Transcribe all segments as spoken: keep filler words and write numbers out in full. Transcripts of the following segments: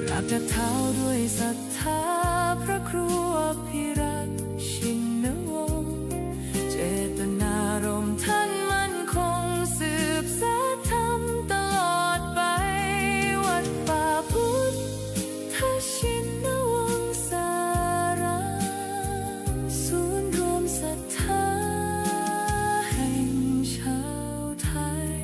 กราบเท้าด้วยศรัทธาพระครูอภิรักษ์ชินวงศ์ เจตนารมณ์ท่านมั่นคงสืบสานธรรมตลอดไป วัดป่าพุทธชินวงศาราม ศูนย์รวมศรัทธาแห่งชาวไทย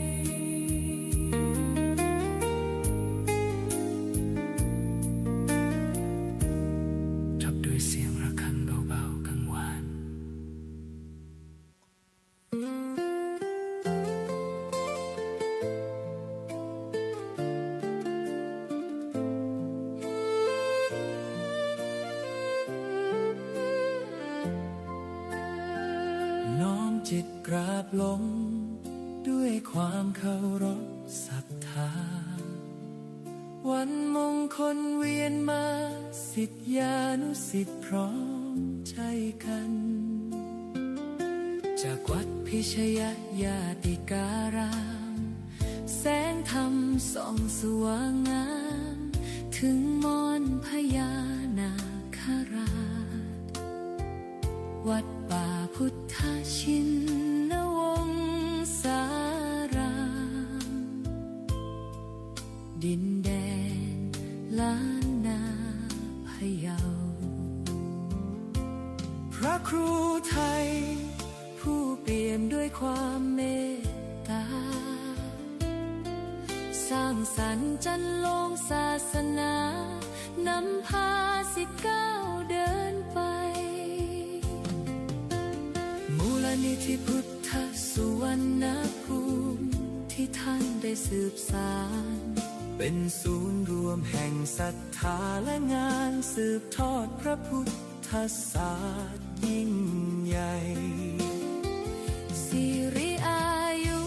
จบด้วยเสียงระฆังเบาๆ กังวาน น้อมจิตกราบลงด้วยความเคารพศรัทธา วันมงคลเวียนมา ศิษยานุศิษย์พร้อมใจกัน จากวัดพิชยญาติการาม แสงธรรมส่องสว่างงาม ถึงมอนพญานาคราช วัดป่าพุทธชินวงศาราม ดินแดนล้านนาพะเยา พระครูไทย ผู้เปี่ยมด้วยความเมตตา สร้างสรรค์จันทร์โลงศาสนา นำพาศิษย์ก้าวเดินไป มูลนิธิพุทธสุวรรณภูมิ ที่ท่านได้สืบสาน เป็นศูนย์รวมแห่งศรัทธาและงานสืบทอดพระพุทธศาสนายิ่งใหญ่ สิริอายุ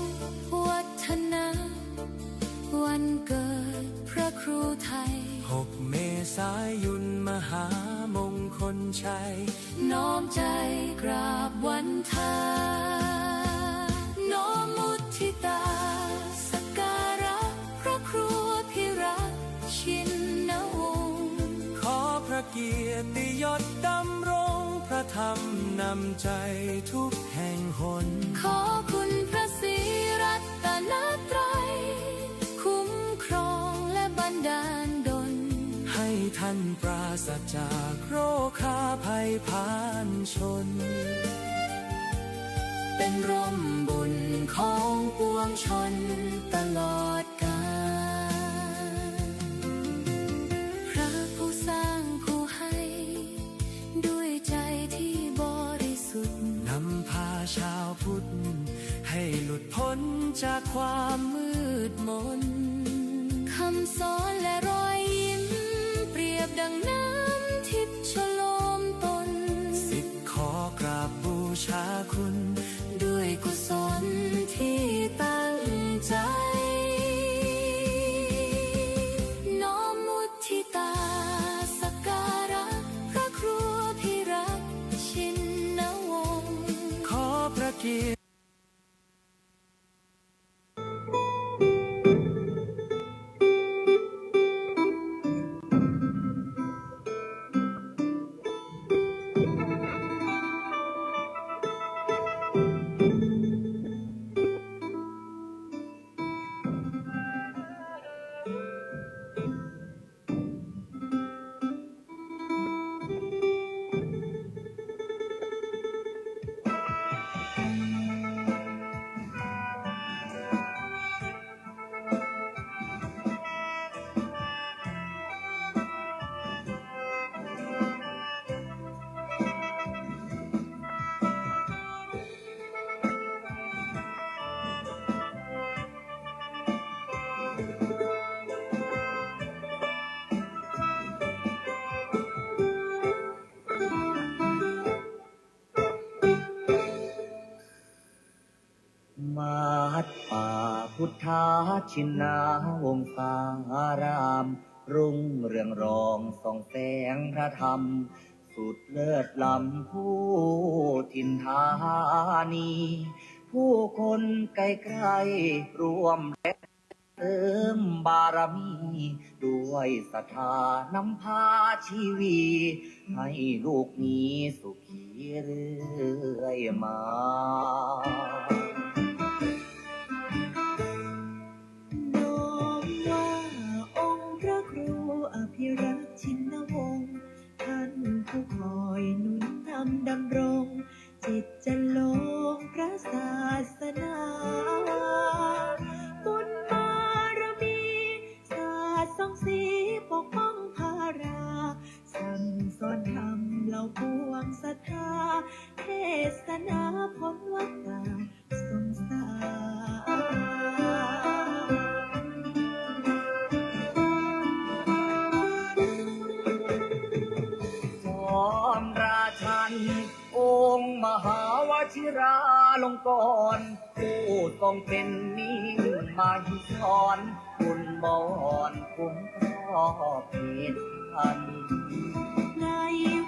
วัฒนะ วันเกิดพระครูไทย หกเมษายนมหามงคลชัย น้อมใจกราบวันทา น้อมมุทิตา สักการะพระครูอภิรักษ์ชินวงศ์ ขอพระเกียรติยศดำรงพระธรรมนำใจทุกแห่งหน ขอคุณพระศรีรัตนตรัย คุ้มครองและบันดาลดล ให้ท่านปราศจากโรคาภัยพานชน เป็นร่มบุญของปวงชนตลอดกาล พระผู้สร้างผู้ให้ ด้วยใจที่บริสุทธิ์ นำพาชาวพุทธ ให้หลุดพ้นจากความมืดมน คำสอนและรอยยิ้ม เปรียบดังน้ำทิพย์ชโลมตน ศิษย์ขอกราบบูชาคุณ ด้วยกุศลที่ตั้งใจ น้อมมุทิตา สักการะพระครูอภิรักษ์ชินวงศ์ ขอพระเกียรติ วัดป่าพุทธชินวงศาราม รุ่งเรืองรองส่องแสงพระธรรม สุดเลิศล้ำผู้ถิ่นธานี ผู้คนไกลๆร่วมแดน เสริมบารมีด้วยศรัทธานำพาชีวี ให้ลูกมีสุขีเรื่อยมา น้อมว่าองค์พระครูอภิรักษ์ชินวงศ์ ท่านผู้คอยหนุนนำดำรง จิตจะลงพระศาสนา บุญบารมี สาดส่องสีปกป้องพารา สั่งสอนธรรมเหล่าปวงศรัทธา เทศนาพ้นวัฏฏะสงสาร จอมราชัน องค์มหาวชิราลงกรณ์ ผู้ทรงเป็นมิ่งมหิธร บุญบอนคุ้มครอบเหตุพัน ใน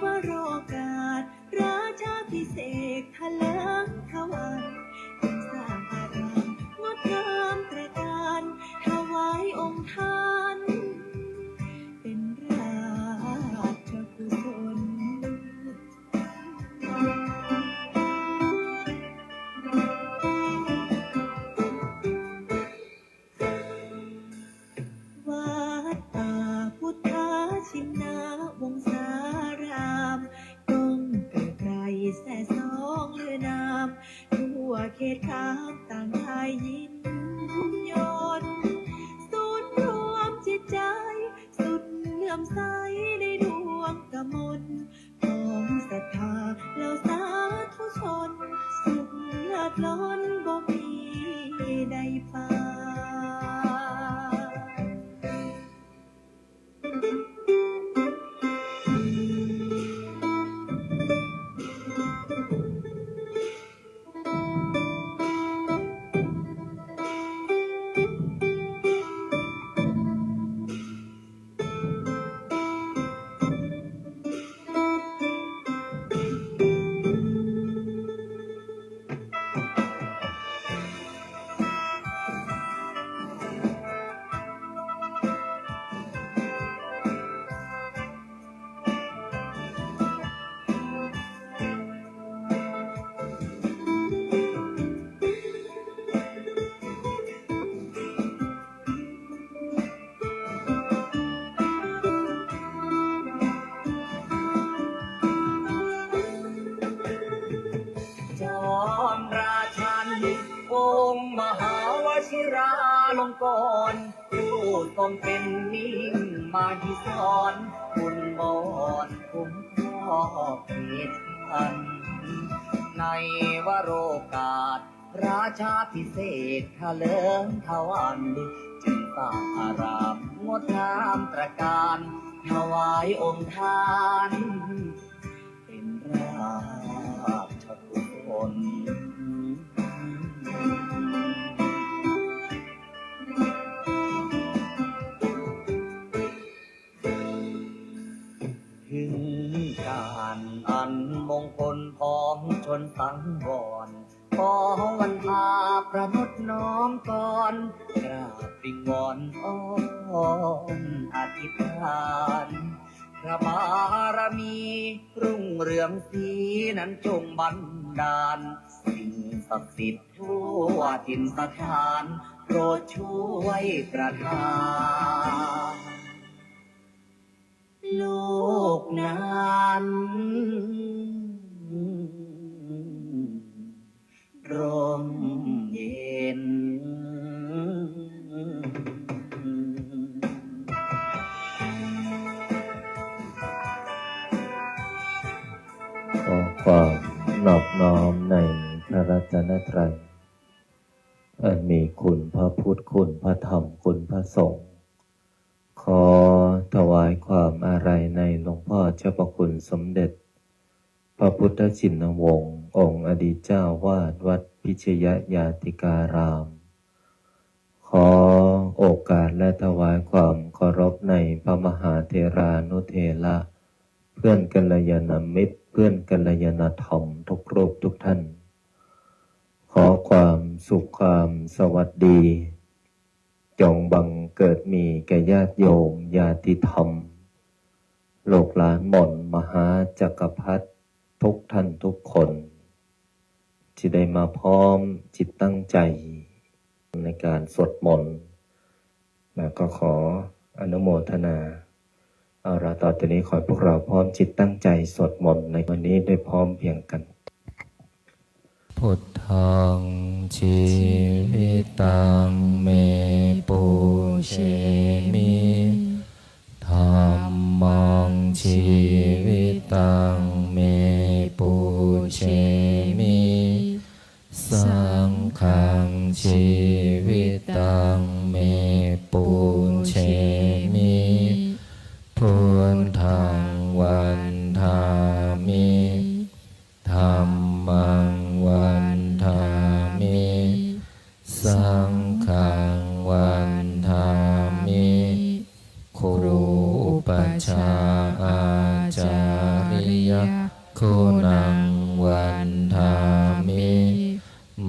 วโรกาส ราชาภิเษกเถลิงถวัน จึงสร้างอารามงดงามตระการ ถวายองค์ท่าน เป็นราชกุศล วัดป่าพุทธชินวงศาราม ก้องเกริกไกรแซ่ซ้องลือนาม ทั่วเขตคามต่างได้ยินยน ศูนย์รวมจิตใจ สุดเลื่อมใสในดวงกมล ของศรัทธาเหล่าสาธุชน สุขเลิศล้นบ่มีใดปาน จอมราชัน องค์มหาวชิราลงกรณ์ ผู้ทรงเป็นมิ่งมหิธร บุญบอนคุ้มครอบเหตุพัน ในวโรกาส ราชาภิเษกเถลิงถวัน จึงสร้างอารามงดงามตระการ ถวายองค์ท่าน เป็นราชกุศล ถึงการอันมงคลพ้องชนสังวร ขอวันพาประนดน้อมกร กราบวิงวอนอ้อนอธิษฐาน พระบารมีรุ่งเรืองศรีนั้นจงบันดาล สิ่งศักดิ์สิทธิ์ทั่วถิ่นสถาน โปรดช่วยประทาน โลกนั้นร่มเย็น ขอความนอบน้อมในพระรัตนตรัย อันมีคุณพระพุทธ คุณพระธรรม คุณพระสงฆ์ ขอถวายความอาลัยในหลวงพ่อเจ้าพระคุณสมเด็จ พระพุทธชินวงศ์ องค์อดีตเจ้าวาดวัดพิชยญาติการาม ขอโอกาสและถวายความเคารพในพระมหาเถรานุเถระ เพื่อนกัลยาณมิตร เพื่อนกัลยาณธรรมทุกรูปทุกท่าน ขอความสุขความสวัสดี จงบังเกิดมีแก่ญาติโยมญาติธรรม ลูกหลานมนต์มหาจักรพรรดิทุกท่านทุกคน ที่ได้มาพร้อมจิตตั้งใจในการสวดมนต์ นะ ก็ขออนุโมทนา เอาละ ต่อจากนี้ขอให้พวกเราพร้อมจิตตั้งใจสวดมนต์ในวันนี้ด้วยพร้อมเพรียงกัน Buddhaṃ jīvitaṃ me pūjemi. Dhammaṃ jīvitaṃ me pūjemi. Saṅghaṃ jīvitaṃ me pūjemi. Buddhaṃ vandāmi. Dhammaṃ vandāmi. Saṅghaṃ vandāmi. Guru upajjhāyācariyaguṇaṃ vandāmi.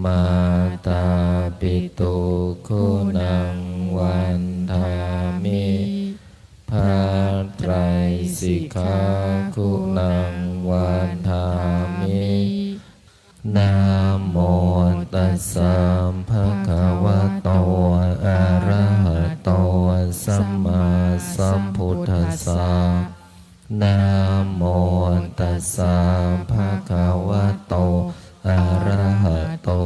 Mātāpituguṇaṃ vandāmi. พระไตรสิกขากุณังวันทามิ Namo tassa bhagavato arahato sammāsambuddhassa. Namo tassa bhagavato arahato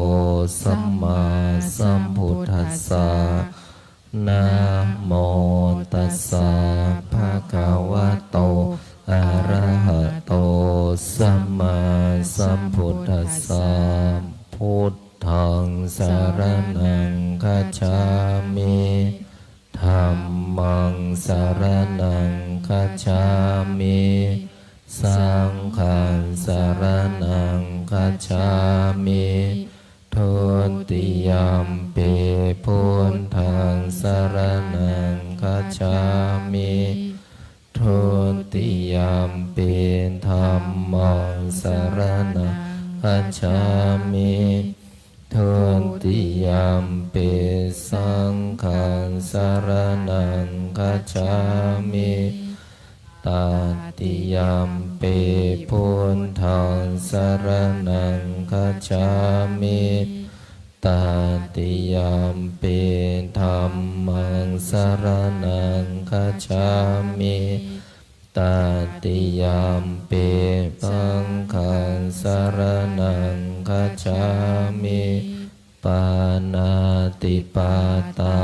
sammāsambuddhassa. Namo tassa bhagavato arahato sammāsambuddhassa. Buddhaṃ saraṇaṃ gacchāmi. Dhammaṃ saraṇaṃ gacchāmi. Saṅghaṃ saraṇaṃ gacchāmi. Dutiyampi buddhaṃ saraṇaṃ gacchāmi. Dutiyampi dhammaṃ saraṇaṃ gacchāmi. Dutiyampi saṅghaṃ saraṇaṃ gacchāmi. Tatiyampi buddhaṃ saraṇaṃ gacchāmi. Tatiyampi dhammaṃ saraṇaṃ gacchāmi. Tatiyampi saṅghaṃ saraṇaṃ gacchāmi. Pāṇātipātā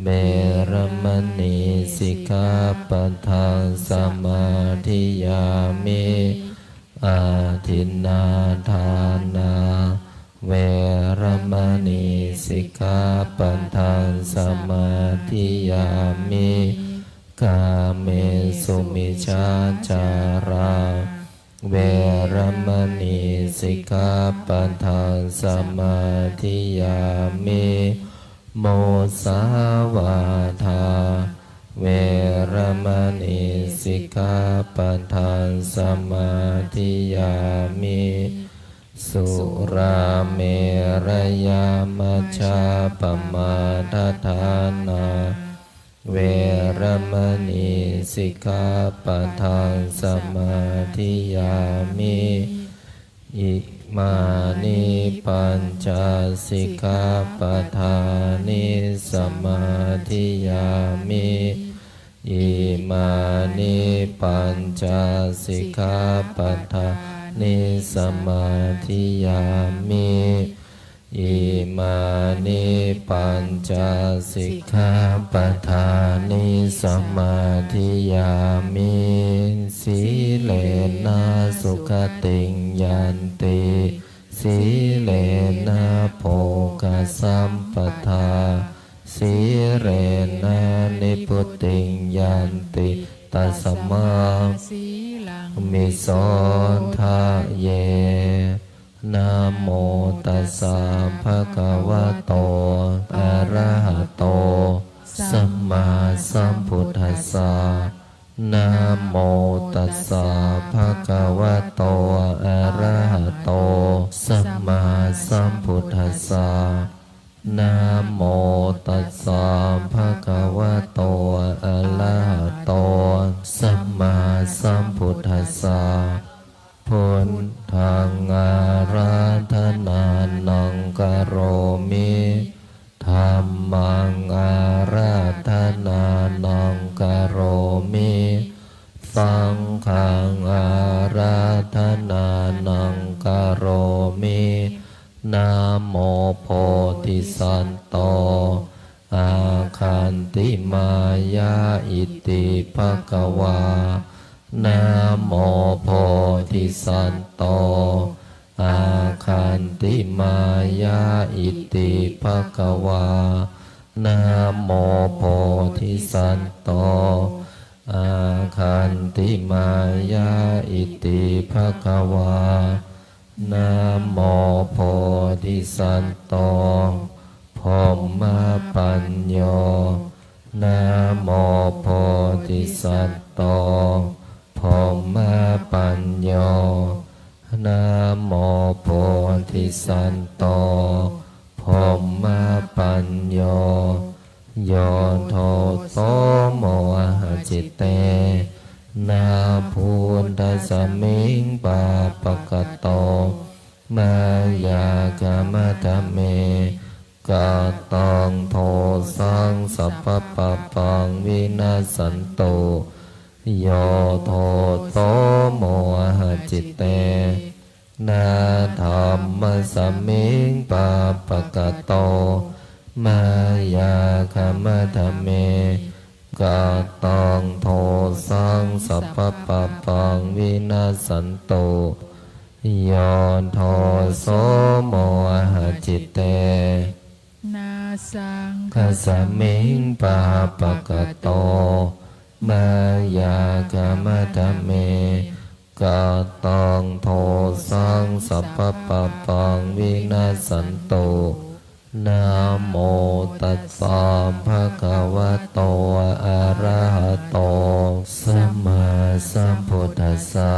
veramaṇī sikkhāpadaṃ samādiyāmi. Adinnādānā veramaṇī sikkhāpadaṃ samādiyāmi. Kāmesu micchācārā veramaṇī sikkhāpadaṃ samādiyāmi. Musāvādā veramaṇī sikkhāpadaṃ samādiyāmi. Surāmerayamajjapamādaṭṭhānā veramaṇī sikkhāpadaṃ samādiyāmi. Imāni pañca sikkhāpadāni samādiyāmi. Imāni pañca sikkhāpadāni samādiyāmi. Imāni pañca sikkhāpadāni samādiyāmi. Sīlena sugatiṃ yanti, sīlena bhogasampadā, sīlena nibbutiṃ yanti, tasmā sīlaṃ visodhaye. Namo tassa bhagavato arahato sammāsambuddhassa. Namo tassa bhagavato arahato sammāsambuddhassa. Namo tassa bhagavato arahato sammāsambuddhassa. Buddhaṃ ārādhanānaṃ karomi. Dhammaṃ ārādhanānaṃ karomi. Saṅghaṃ ārādhanānaṃ karomi. Namo bodhisatto āgantimāya iti bhagavā. Namo bodhisatto āgantimāya iti bhagavā. Namo bodhisatto āgantimāya iti bhagavā. Namo bodhisatto brahmapañño. Namo bodhisatto brahmapañño. Namo bodhisatto brahmapañño. Yo dosomohacittena buddhasmiṃ pāpakato mayā khamatha me. Kataṃ dosaṃ sabbapāpaṃ vinassantu. Yo dosomohacittena dhammasmiṃ pāpakato mayā khamatha me. Kataṃ dosaṃ sabbapāpaṃ vinassantu. Yo dosomohacittena saṅghasmiṃ pāpakato mayā khamatha me. Kataṃ dosaṃ sabbapāpaṃ vinassantu. Namo tassa bhagavato arahato sammāsambuddhassa.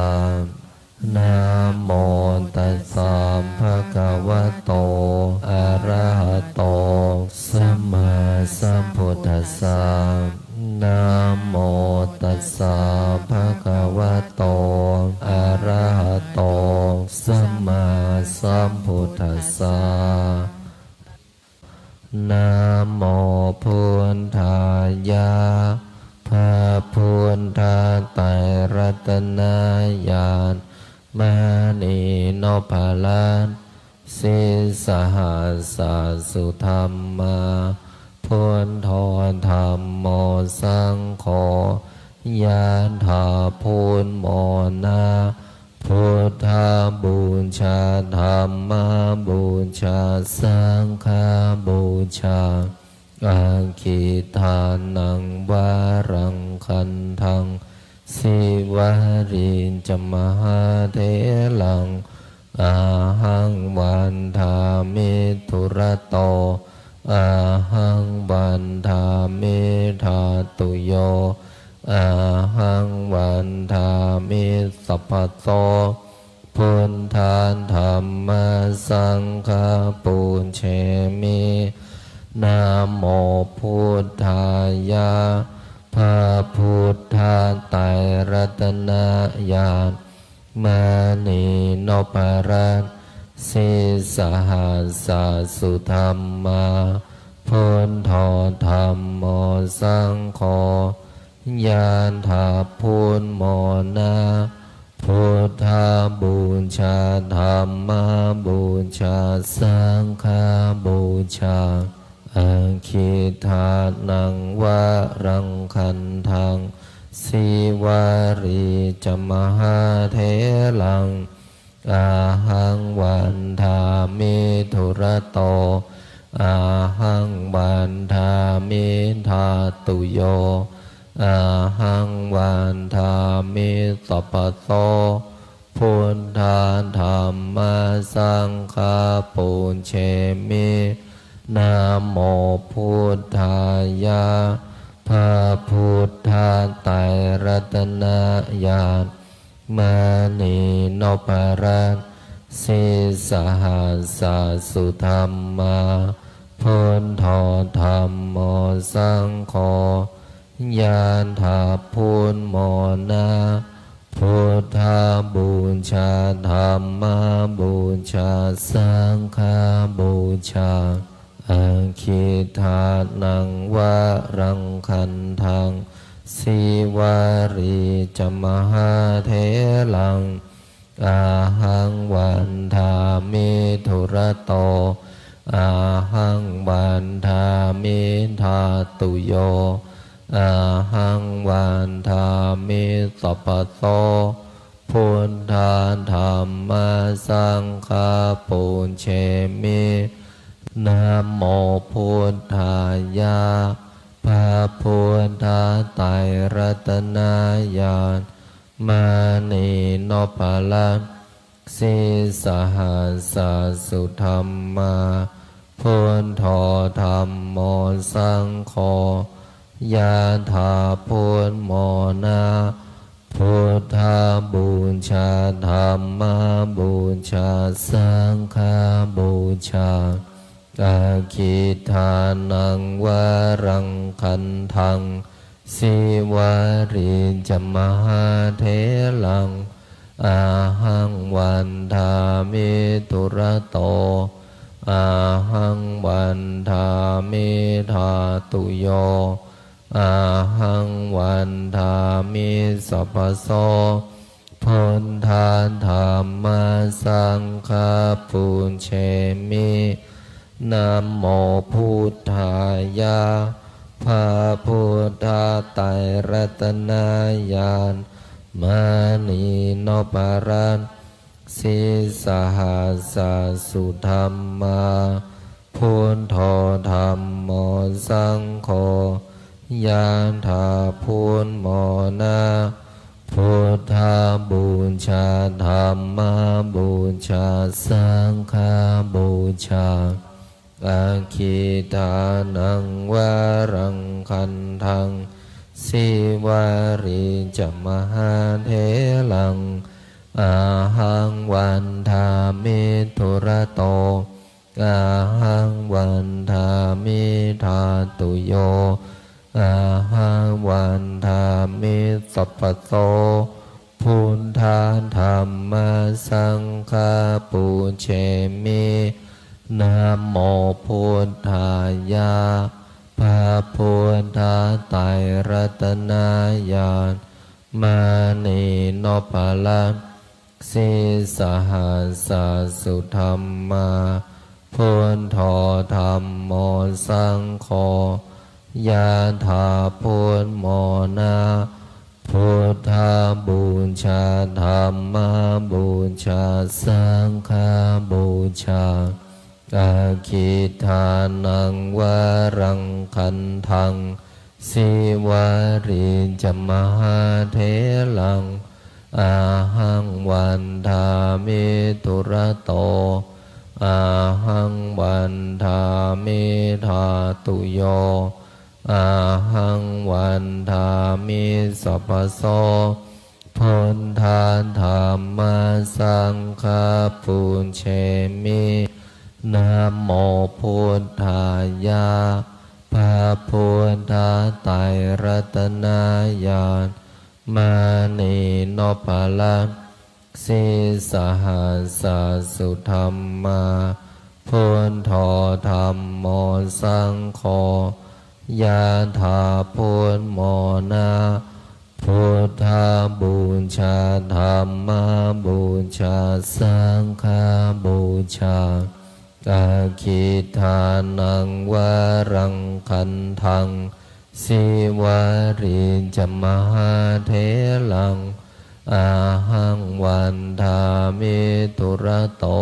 Namo tassa bhagavato arahato sammāsambuddhassa. Namo tassa bhagavato arahato sammāsambuddhassa. Namo buddhāya. พระพุทธไตรรัตนญาณ มณีนพรัตน์ sīsahassa sudhammā, buddho dhammo saṅgho, ยะถา พูนมรณะ buddhapūjā, dhammapūjā, saṅghapūjā, aggidānaṃ varaṃ gandhaṃ, sīvalī ca mahātheraṃ, ahaṃ vandāmi dūrato, ahaṃ vandāmi dhātuyo, ahaṃ vandāmi sabbaso, buddha dhamma saṅgha pūjemi. Namo buddhāya. พระพุทธไตรรัตนญาณ มณีนพรัตน์ sīsahassa sudhammā, buddho dhammo saṅgho, ยะถา พูนมรณะ buddhapūjā, dhammapūjā, saṅghapūjā, aggidānaṃ varaṃ gandhaṃ, sīvalī ca mahātheraṃ, ahaṃ vandāmi dūrato, ahaṃ vandāmi dhātuyo, ahaṃ vandāmi sabbaso, buddha dhamma saṅgha pūjemi. Namo buddhāya. พระพุทธไตรรัตนญาณ มณีนพรัตน์ sīsahassa sudhammā, Buddho dhammo saṅgho. Yadā buddhamona, buddhapūjā dhammapūjā saṅghapūjā. Aggidānaṃ varaṃ gandhaṃ, sīvalī ca mahātheraṃ, ahaṃ vandāmi dūrato, ahaṃ vandāmi dhātuyo, ahaṃ vandāmi sabbaso. Buddha dhamma saṅgha pūjemi. Namo buddhāya. พระพุทธไตรรัตนญาณ มณีนพรัตน์ sīsahassa sudhammā. Buddho dhammo saṅgho. Yadā buddhamona, buddhapūjā dhammapūjā saṅghapūjā. Aggidānaṃ varaṃ gandhaṃ, sīvalī ca mahātheraṃ, ahaṃ vandāmi dūrato, ahaṃ vandāmi dhātuyo, ahaṃ vandāmi sabbaso. Buddha dhamma saṅgha pūjemi. Namo buddhāya. พระพุทธไตรรัตนญาณ มณีนพรัตน์ sīsahassa sudhammā. Buddho dhammo saṅgho. Yadā buddhamona, buddhapūjā dhammapūjā saṅghapūjā. Aggidānaṃ varaṃ gandhaṃ, sīvalī ca mahātheraṃ, ahaṃ vandāmi dūrato, ahaṃ vandāmi dhātuyo, ahaṃ vandāmi sabbaso. Buddha dhamma saṅgha pūjemi. Namo buddhāya. พระพุทธไตรรัตนญาณ มณีนพรัตน์ sīsahassa sudhammā. Buddho dhammo saṅgho. Yadā buddhamona, buddhapūjā dhammapūjā saṅghapūjā. Aggidānaṃ varaṃ gandhaṃ, sīvalī ca mahātheraṃ, ahaṃ vandāmi dūrato, ahaṃ vandāmi dhātuyo, ahaṃ vandāmi sabbaso. Buddha dhamma saṅgha pūjemi. Namo buddhāya. พระพุทธไตรรัตนญาณ มณีนพรัตน์ sīsahassa sudhammā. Buddho dhammo saṅgho. Yadā buddhamona, buddhapūjā dhammapūjā saṅghapūjā. Aggidānaṃ varaṃ gandhaṃ, sīvalī ca mahātheraṃ, ahaṃ vandāmi dūrato,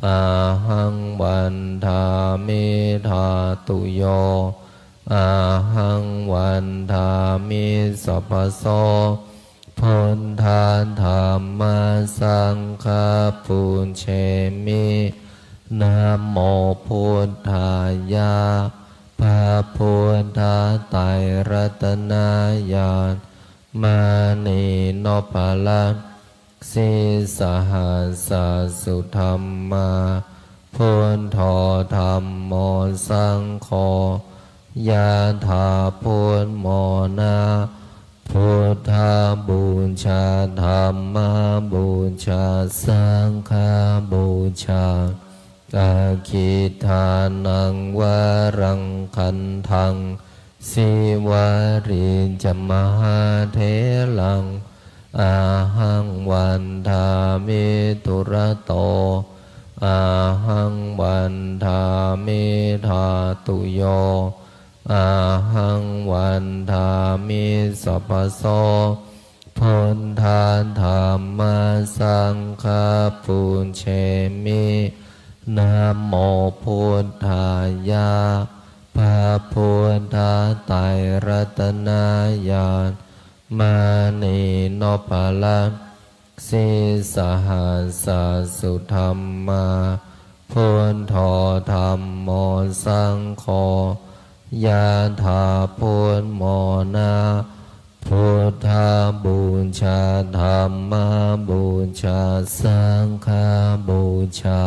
ahaṃ vandāmi dhātuyo, ahaṃ vandāmi sabbaso. Buddha dhamma saṅgha pūjemi. Namo buddhāya. พระพุทธไตรรัตนญาณ มณีนพรัตน์ sīsahassa sudhammā. Buddho dhammo saṅgho. Yathā buddhamona, buddhapūjā dhammapūjā saṅghapūjā. Aggidānaṃ varaṃ gandhaṃ sīvalī ca mahātheraṃ, ahaṃ vandāmi dūrato, ahaṃ vandāmi dhātuyo, ahaṃ vandāmi sabbaso. Buddha dhamma saṅgha pūjemi. Namo buddhāya. พระพุทธไตรรัตนญาณ มณีนพรัตน์ sīsahassa sudhammā. Buddho dhammo saṅgho. Yathā buddhamona, buddhapūjā dhammapūjā saṅghapūjā.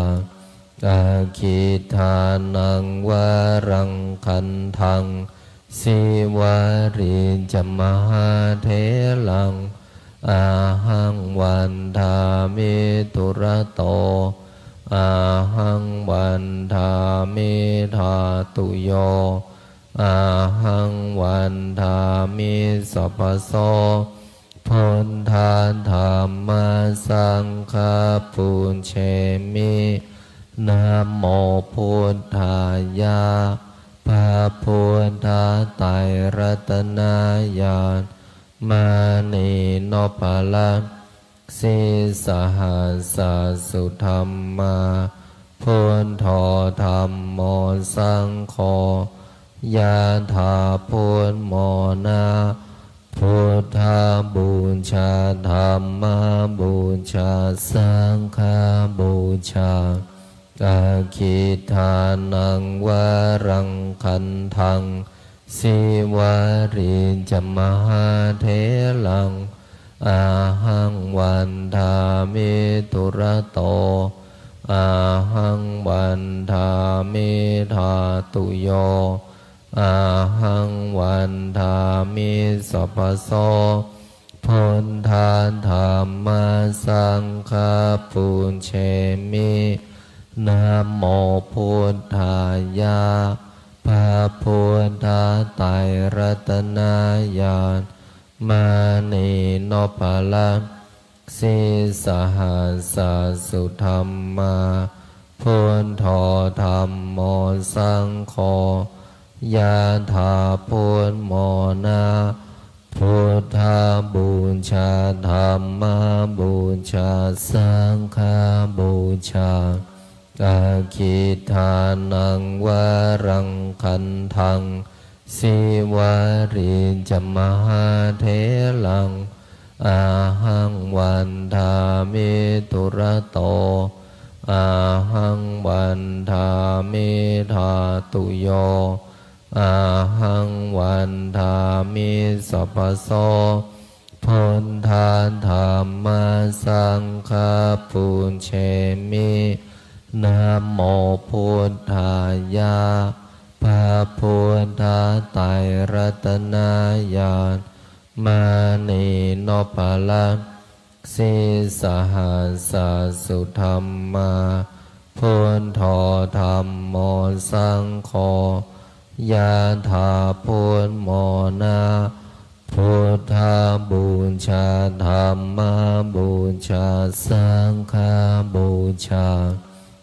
Aggidānaṃ varaṃ gandhaṃ sīvalī ca mahātheraṃ, ahaṃ vandāmi dūrato, ahaṃ vandāmi dhātuyo, ahaṃ vandāmi sabbaso. Buddha dhamma saṅgha pūjemi. Namo buddhāya. พระพุทธไตรรัตนญาณ มณีนพรัตน์ sīsahassa sudhammā. Buddho dhammo saṅgho. Yathā buddhamona, buddhapūjā dhammapūjā saṅghapūjā. Aggidānaṃ varaṃ gandhaṃ sīvalī ca mahātheraṃ, ahaṃ vandāmi dūrato, ahaṃ vandāmi dhātuyo, ahaṃ vandāmi sabbaso. Buddha dhamma saṅgha pūjemi. Namo buddhāya. พระพุทธไตรรัตนญาณ มณีนพรัตน์ sīsahassa sudhammā. Buddho dhammo saṅgho. Yathā buddhamona, buddhapūjā dhammapūjā saṅghapūjā. Aggidānaṃ varaṃ gandhaṃ sīvalī ca mahātheraṃ, ahaṃ vandāmi dūrato, ahaṃ vandāmi dhātuyo, ahaṃ vandāmi sabbaso. Buddha dhamma saṅgha pūjemi. Namo buddhāya. พระพุทธไตรรัตนญาณ มณีนพรัตน์ sīsahassa sudhammā. Buddho dhammo saṅgho. Yathā buddhamona, buddhapūjā dhammapūjā saṅghapūjā.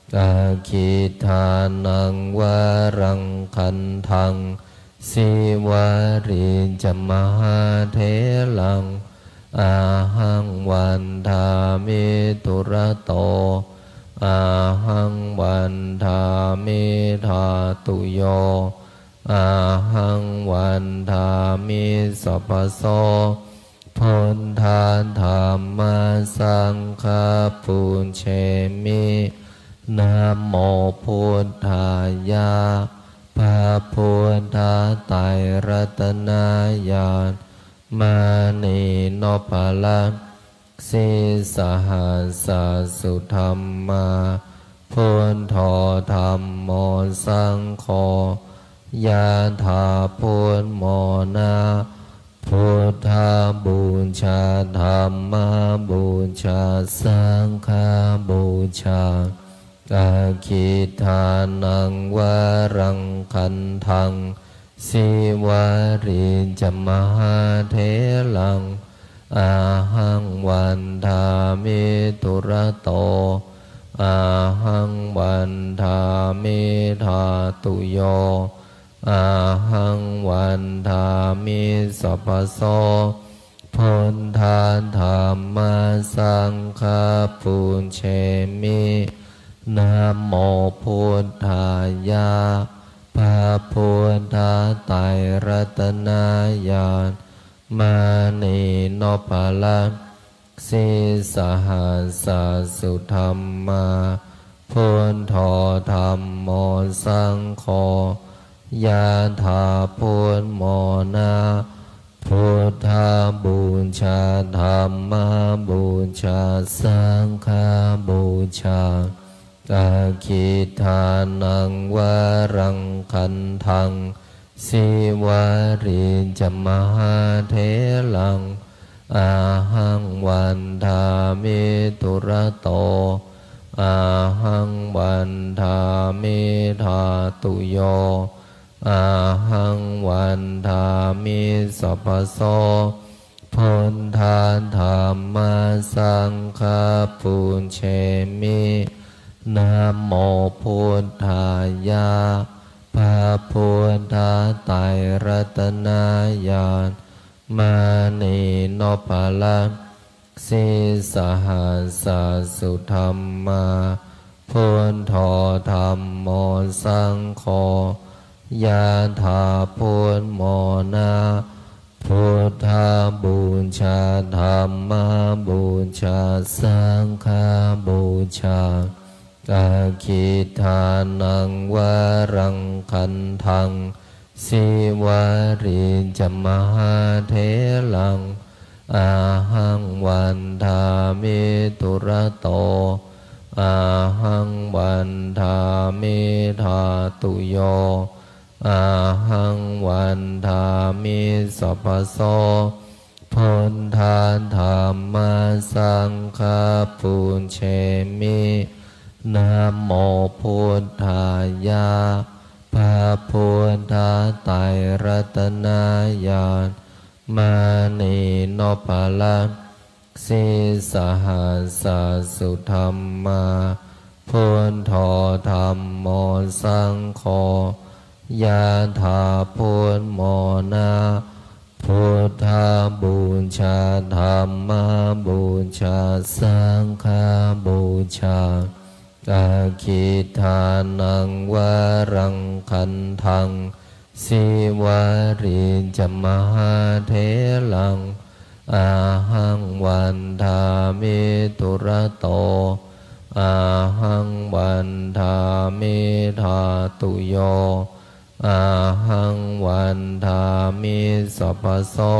Aggidānaṃ varaṃ gandhaṃ sīvalī ca mahātheraṃ, ahaṃ vandāmi dūrato, ahaṃ vandāmi dhātuyo, ahaṃ vandāmi sabbaso. Buddha dhamma saṅgha pūjemi. Namo buddhāya. พระพุทธไตรรัตนญาณ มณีนพรัตน์ sīsahassa sudhammā. Buddho dhammo saṅgho. Yathā buddhamona, buddhapūjā dhammapūjā saṅghapūjā. Aggidānaṃ varaṃ gandhaṃ sīvalī ca mahātheraṃ, ahaṃ vandāmi dūrato, ahaṃ vandāmi dhātuyo, ahaṃ vandāmi sabbaso. Buddha dhamma saṅgha pūjemi. Namo buddhāya. พระพุทธไตรรัตนญาณ มณีนพรัตน์ sīsahassa sudhammā. Buddho dhammo saṅgho. Yathā buddhamona, buddhapūjā dhammapūjā saṅghapūjā. Aggidānaṃ varaṃ gandhaṃ sīvalī ca mahātheraṃ, ahaṃ vandāmi dūrato, ahaṃ vandāmi dhātuyo, ahaṃ vandāmi sabbaso. Buddha dhamma saṅgha pūjemi. Namo buddhāya. พระพุทธไตรรัตนญาณ มณีนพรัตน์ sīsahassa sudhammā. Buddho dhammo saṅgho. Yathā buddhamona, buddhapūjā dhammapūjā saṅghapūjā. Aggidānaṃ varaṃ gandhaṃ sīvalī ca mahātheraṃ, ahaṃ vandāmi dūrato, ahaṃ vandāmi dhātuyo, ahaṃ vandāmi sabbaso. Buddha dhamma saṅgha pūjemi. Namo buddhāya. พระพุทธไตรรัตนญาณ มณีนพรัตน์ sīsahassa sudhammā. Buddho dhammo saṅgho. Yathā buddhamona, buddhapūjā dhammapūjā saṅghapūjā. Aggidānaṃ varaṃ gandhaṃ sīvalī ca mahātheraṃ, ahaṃ vandāmi dūrato, ahaṃ vandāmi dhātuyo, ahaṃ vandāmi sabbaso.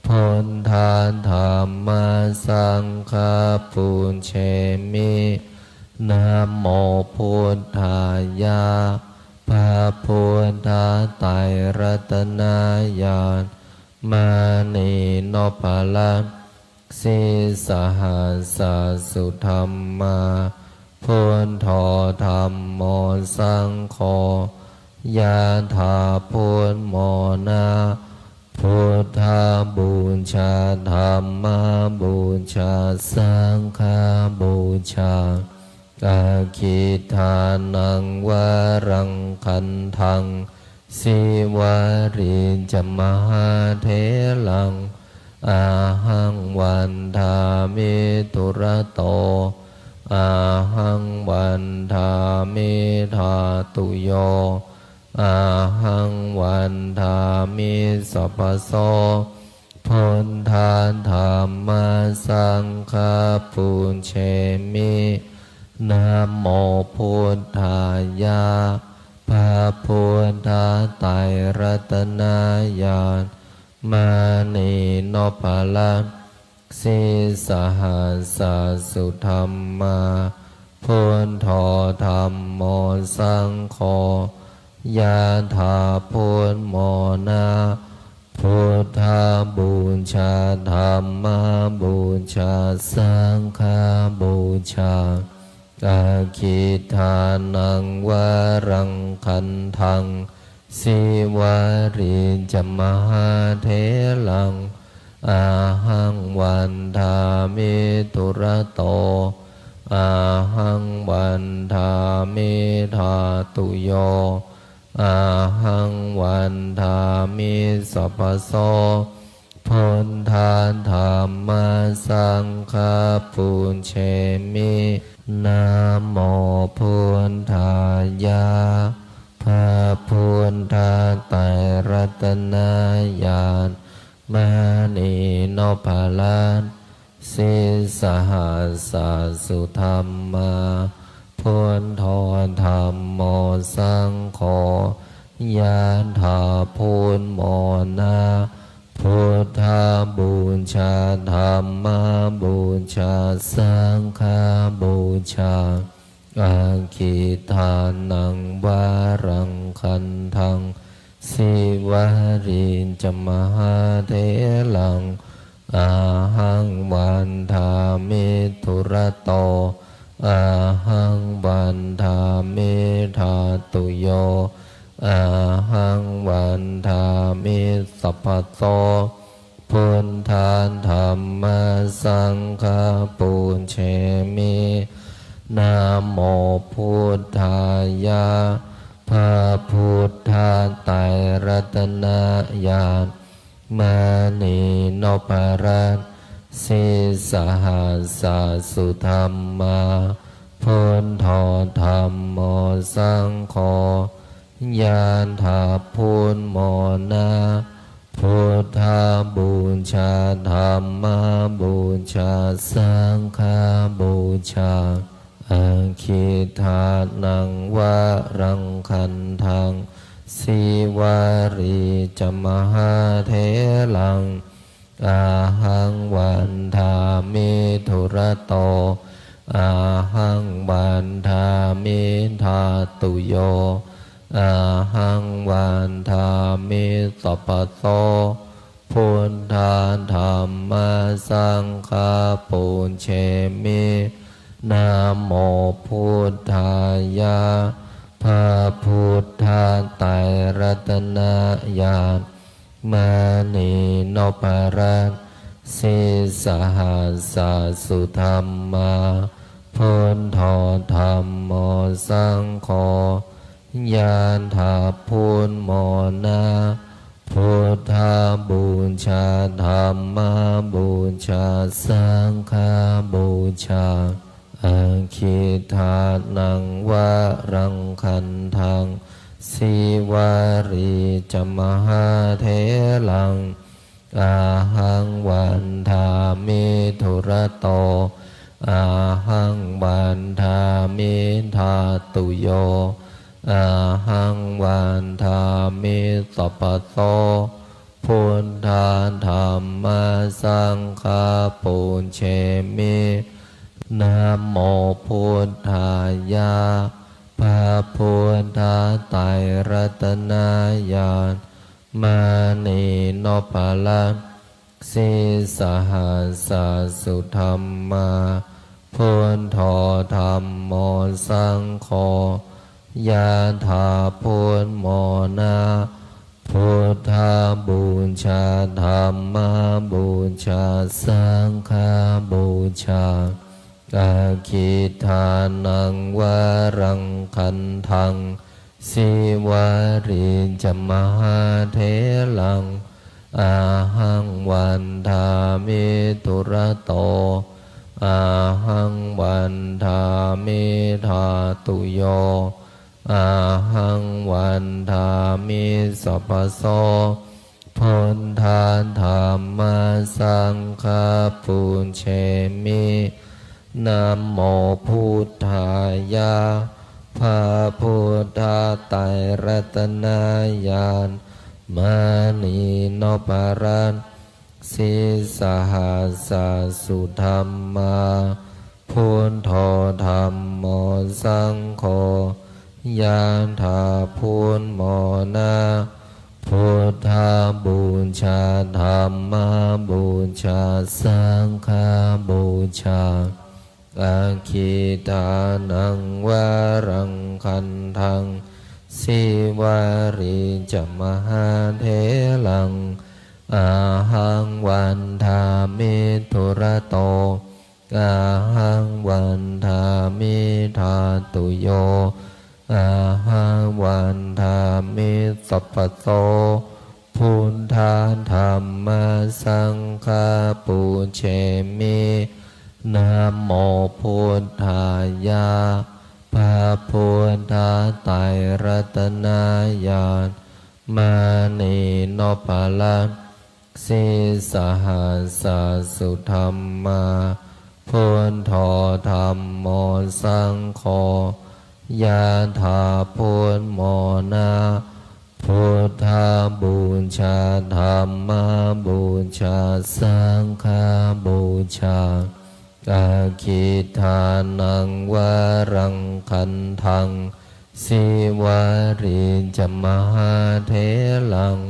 Buddha dhamma saṅgha pūjemi. Namo buddhāya. พระพุทธไตรรัตนญาณ มณีนพรัตน์ sīsahassa sudhammā. Buddho dhammo saṅgho. Yathā buddhamona, buddhapūjā dhammapūjā saṅghapūjā. Aggidānaṃ varaṃ gandhaṃ sīvalī ca mahātheraṃ, ahaṃ vandāmi dūrato, ahaṃ vandāmi dhātuyo, ahaṃ vandāmi sabbaso. Buddha dhamma saṅgha pūjemi. Namo buddhāya. พระพุทธไตรรัตนญาณ มณีนพรัตน์ sīsahassa sudhammā. Buddho dhammo saṅgho. Yathā buddhamona, buddhapūjā dhammapūjā saṅghapūjā. Aggidānaṃ varaṃ gandhaṃ, sīvalī ca mahātheraṃ, ahaṃ vandāmi dūrato, ahaṃ vandāmi dhātuyo, ahaṃ vandāmi sabbaso. Buddha dhamma saṅgha pūjemi. Namo buddhāya. พระพุทธไตรรัตนญาณ มณีนพรัตน์ sīsahassa-suddhammā, buddho dhammo saṅgho. Yathā buddhamona, buddhapūjā dhammapūjā saṅghapūjā. Aggidānaṃ varaṃ gandhaṃ, sīvalī ca mahātheraṃ, ahaṃ vandāmi dūrato, ahaṃ vandāmi dhātuyo, ahaṃ vandāmi sabbaso. Buddha dhamma saṅgha pūjemi. Namo buddhāya. พระพุทธไตรรัตนญาณ มณีนพรัตน์ sīsahassa-suddhammā, buddho dhammo saṅgho. Yathā buddhamona, buddhapūjā dhammapūjā saṅghapūjā. Aggidānaṃ varaṃ gandhaṃ, sīvalī ca mahātheraṃ, ahaṃ vandāmi dūrato, ahaṃ vandāmi dhātuyo, ahaṃ vandāmi sabbaso. Buddha dhamma saṅgha pūjemi. Namo buddhāya. พระพุทธไตรรัตนญาณ มณีนพรัตน์ sīsahassa-suddhammā, buddho dhammo saṅgho. Yathā buddhamona, buddhapūjā dhammapūjā saṅghapūjā. Aggidānaṃ varaṃ gandhaṃ, sīvalī ca mahātheraṃ, ahaṃ vandāmi dūrato, ahaṃ vandāmi dhātuyo, ahaṃ vandāmi sabbaso. Buddha dhamma saṅgha pūjemi. Namo buddhāya. พระพุทธไตรรัตนญาณ มณีนพรัตน์ sīsahassa-suddhammā, buddho dhammo saṅgho. Yathā buddhamona, buddhapūjā dhammapūjā saṅghapūjā. Aggidānaṃ varaṃ gandhaṃ, sīvalī ca mahātheraṃ, ahaṃ vandāmi dūrato, ahaṃ vandāmi dhātuyo, ahaṃ vandāmi sabbaso. Buddha dhamma saṅgha pūjemi. Namo buddhāya. พระพุทธไตรรัตนญาณ มณีนพรัตน์ sīsahassa-suddhammā, Buddho dhammo saṅgho. Yathā buddhamona, buddhapūjā, dhammapūjā, saṅghapūjā. Aggidānaṃ varaṃ gandhaṃ sīvalī ca mahātheraṃ, ahaṃ vandāmi dūrato, ahaṃ vandāmi dhātuyo, ahaṃ vandāmi sabbaso. Buddha dhamma saṅgha pūjemi. Namo buddhāya. พระพุทธไตรรัตนญาณ มณีนพรัตน์ sīsahassa sudhammā. Buddho dhammo saṅgho. Yathā buddhamona, buddhapūjā, dhammapūjā, saṅghapūjā. Aggidānaṃ varaṃ gandhaṃ sīvalī ca mahātheraṃ,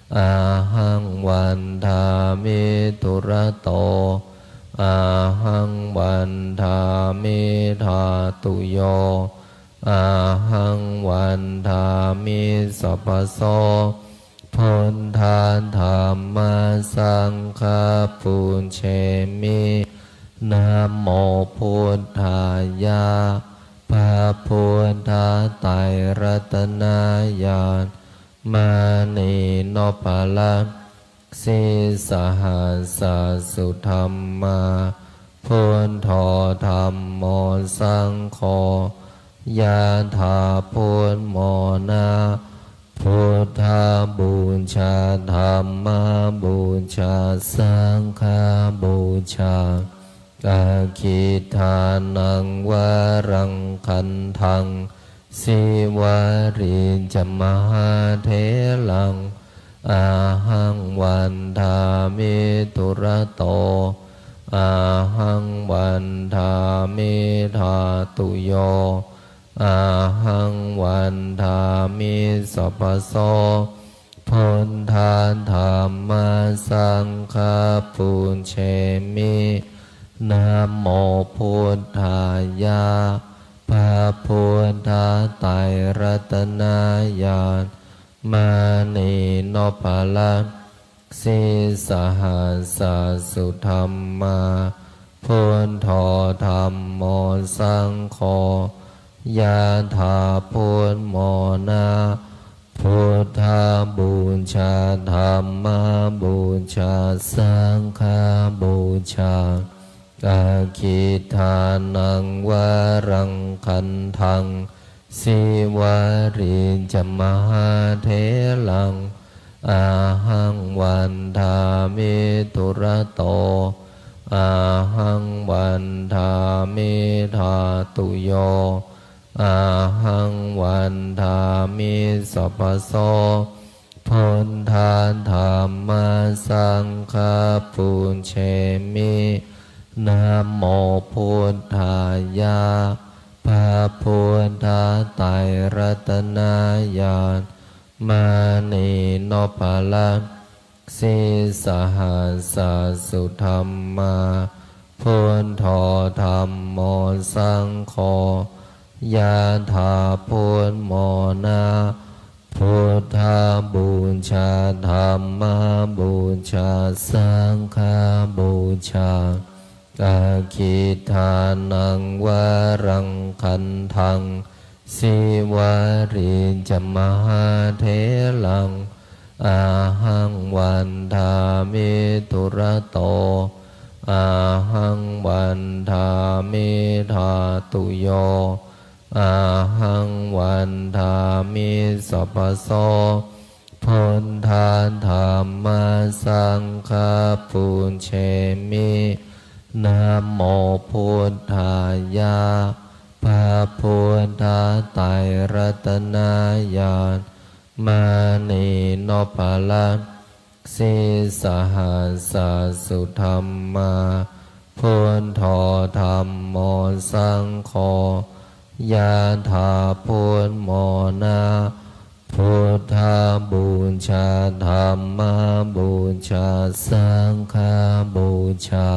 ahaṃ vandāmi dūrato, ahaṃ vandāmi dhātuyo, ahaṃ vandāmi sabbaso. Buddha dhamma saṅgha pūjemi. Namo buddhāya. พระพุทธไตรรัตนญาณ มณีนพรัตน์ sīsahassa sudhammā. Buddho dhammo saṅgho. Yathā buddhamona, buddhapūjā, dhammapūjā, saṅghapūjā. Aggidānaṃ varaṃ gandhaṃ sīvalī ca mahātheraṃ, ahaṃ vandāmi dūrato, ahaṃ vandāmi dhātuyo, ahaṃ vandāmi sabbaso. Buddha dhamma saṅgha pūjemi. Namo buddhāya. พระพุทธไตรรัตนญาณ มณีนพรัตน์ sīsahassa sudhammā. Buddho dhammo saṅgho. Yathā buddhamona, buddhapūjā, dhammapūjā, saṅghapūjā. Aggidānaṃ varaṃ gandhaṃ sīvalī ca mahātheraṃ, ahaṃ vandāmi dūrato, ahaṃ vandāmi dhātuyo, ahaṃ vandāmi sabbaso. Buddha dhamma saṅgha pūjemi. Namo buddhāya. พระพุทธไตรรัตนญาณ มณีนพรัตน์ sīsahassa sudhammā. Buddho dhammo saṅgho. Yathā buddhamona, buddhapūjā, dhammapūjā, saṅghapūjā. Aggidānaṃ varaṃ gandhaṃ sīvalī ca mahātheraṃ, ahaṃ vandāmi dūrato, ahaṃ vandāmi dhātuyo, ahaṃ vandāmi sabbaso. Buddha dhamma saṅgha pūjemi. Namo buddhāya. พระพุทธไตรรัตนญาณ มณีนพรัตน์ sīsahassa sudhammā. Buddho dhammo saṅgho. Yathā buddhamona, buddhapūjā dhammapūjā saṅghapūjā.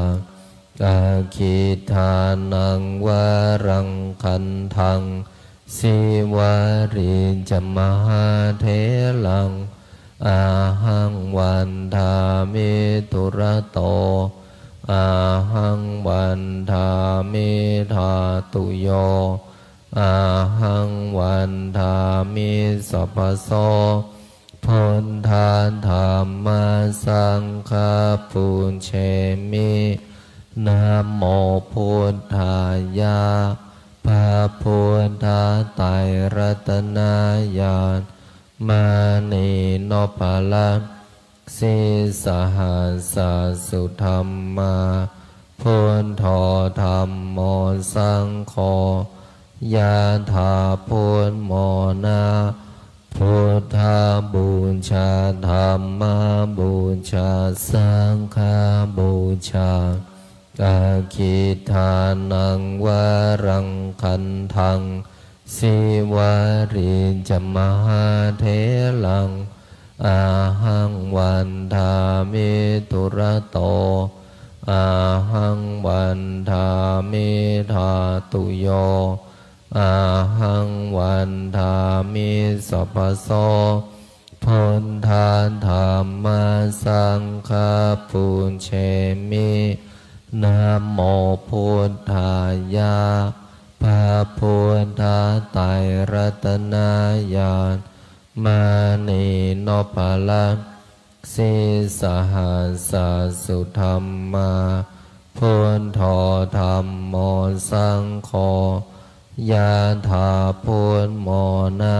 Aggidānaṃ varaṃ gandhaṃ sīvalī ca mahātheraṃ, ahaṃ vandāmi dūrato, ahaṃ vandāmi dhātuyo, ahaṃ vandāmi sabbaso. Buddha dhamma saṅgha pūjemi. Namo buddhāya. พระพุทธไตรรัตนญาณ มณีนพรัตน์ sīsahassa sudhammā. Buddho dhammo saṅgho. Yathā buddhamona, buddhapūjā dhammapūjā saṅghapūjā. Aggidānaṃ varaṃ gandhaṃ sīvalī ca mahātheraṃ, ahaṃ vandāmi dūrato, ahaṃ vandāmi dhātuyo, ahaṃ vandāmi sabbaso. Buddha dhamma saṅgha pūjemi. Namo buddhāya. พระพุทธไตรรัตนญาณ มณีนพรัตน์ sīsahassa sudhammā. Buddho dhammo saṅgho. Yathā buddhamona,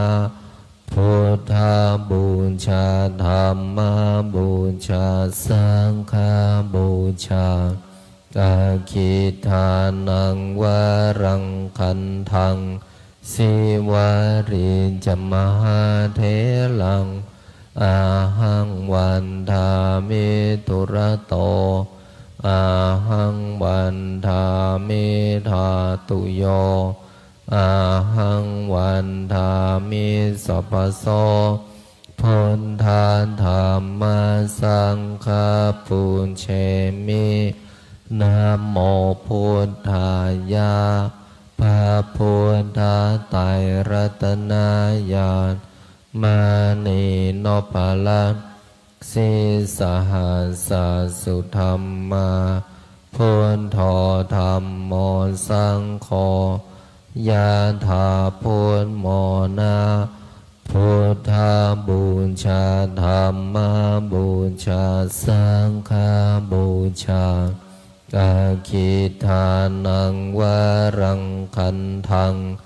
buddhapūjā dhammapūjā saṅghapūjā. Aggidānaṃ varaṃ gandhaṃ sīvalī ca mahātheraṃ, ahaṃ vandāmi dūrato, ahaṃ vandāmi dhātuyo, ahaṃ vandāmi sabbaso. Buddha dhamma saṅgha pūjemi. Namo buddhāya. พระพุทธไตรรัตนญาณ มณีนพรัตน์ sīsahassa sudhammā. Buddho dhammo saṅgho. Yathā buddhamona, buddhapūjā dhammapūjā saṅghapūjā. Aggidānaṃ varaṃ gandhaṃ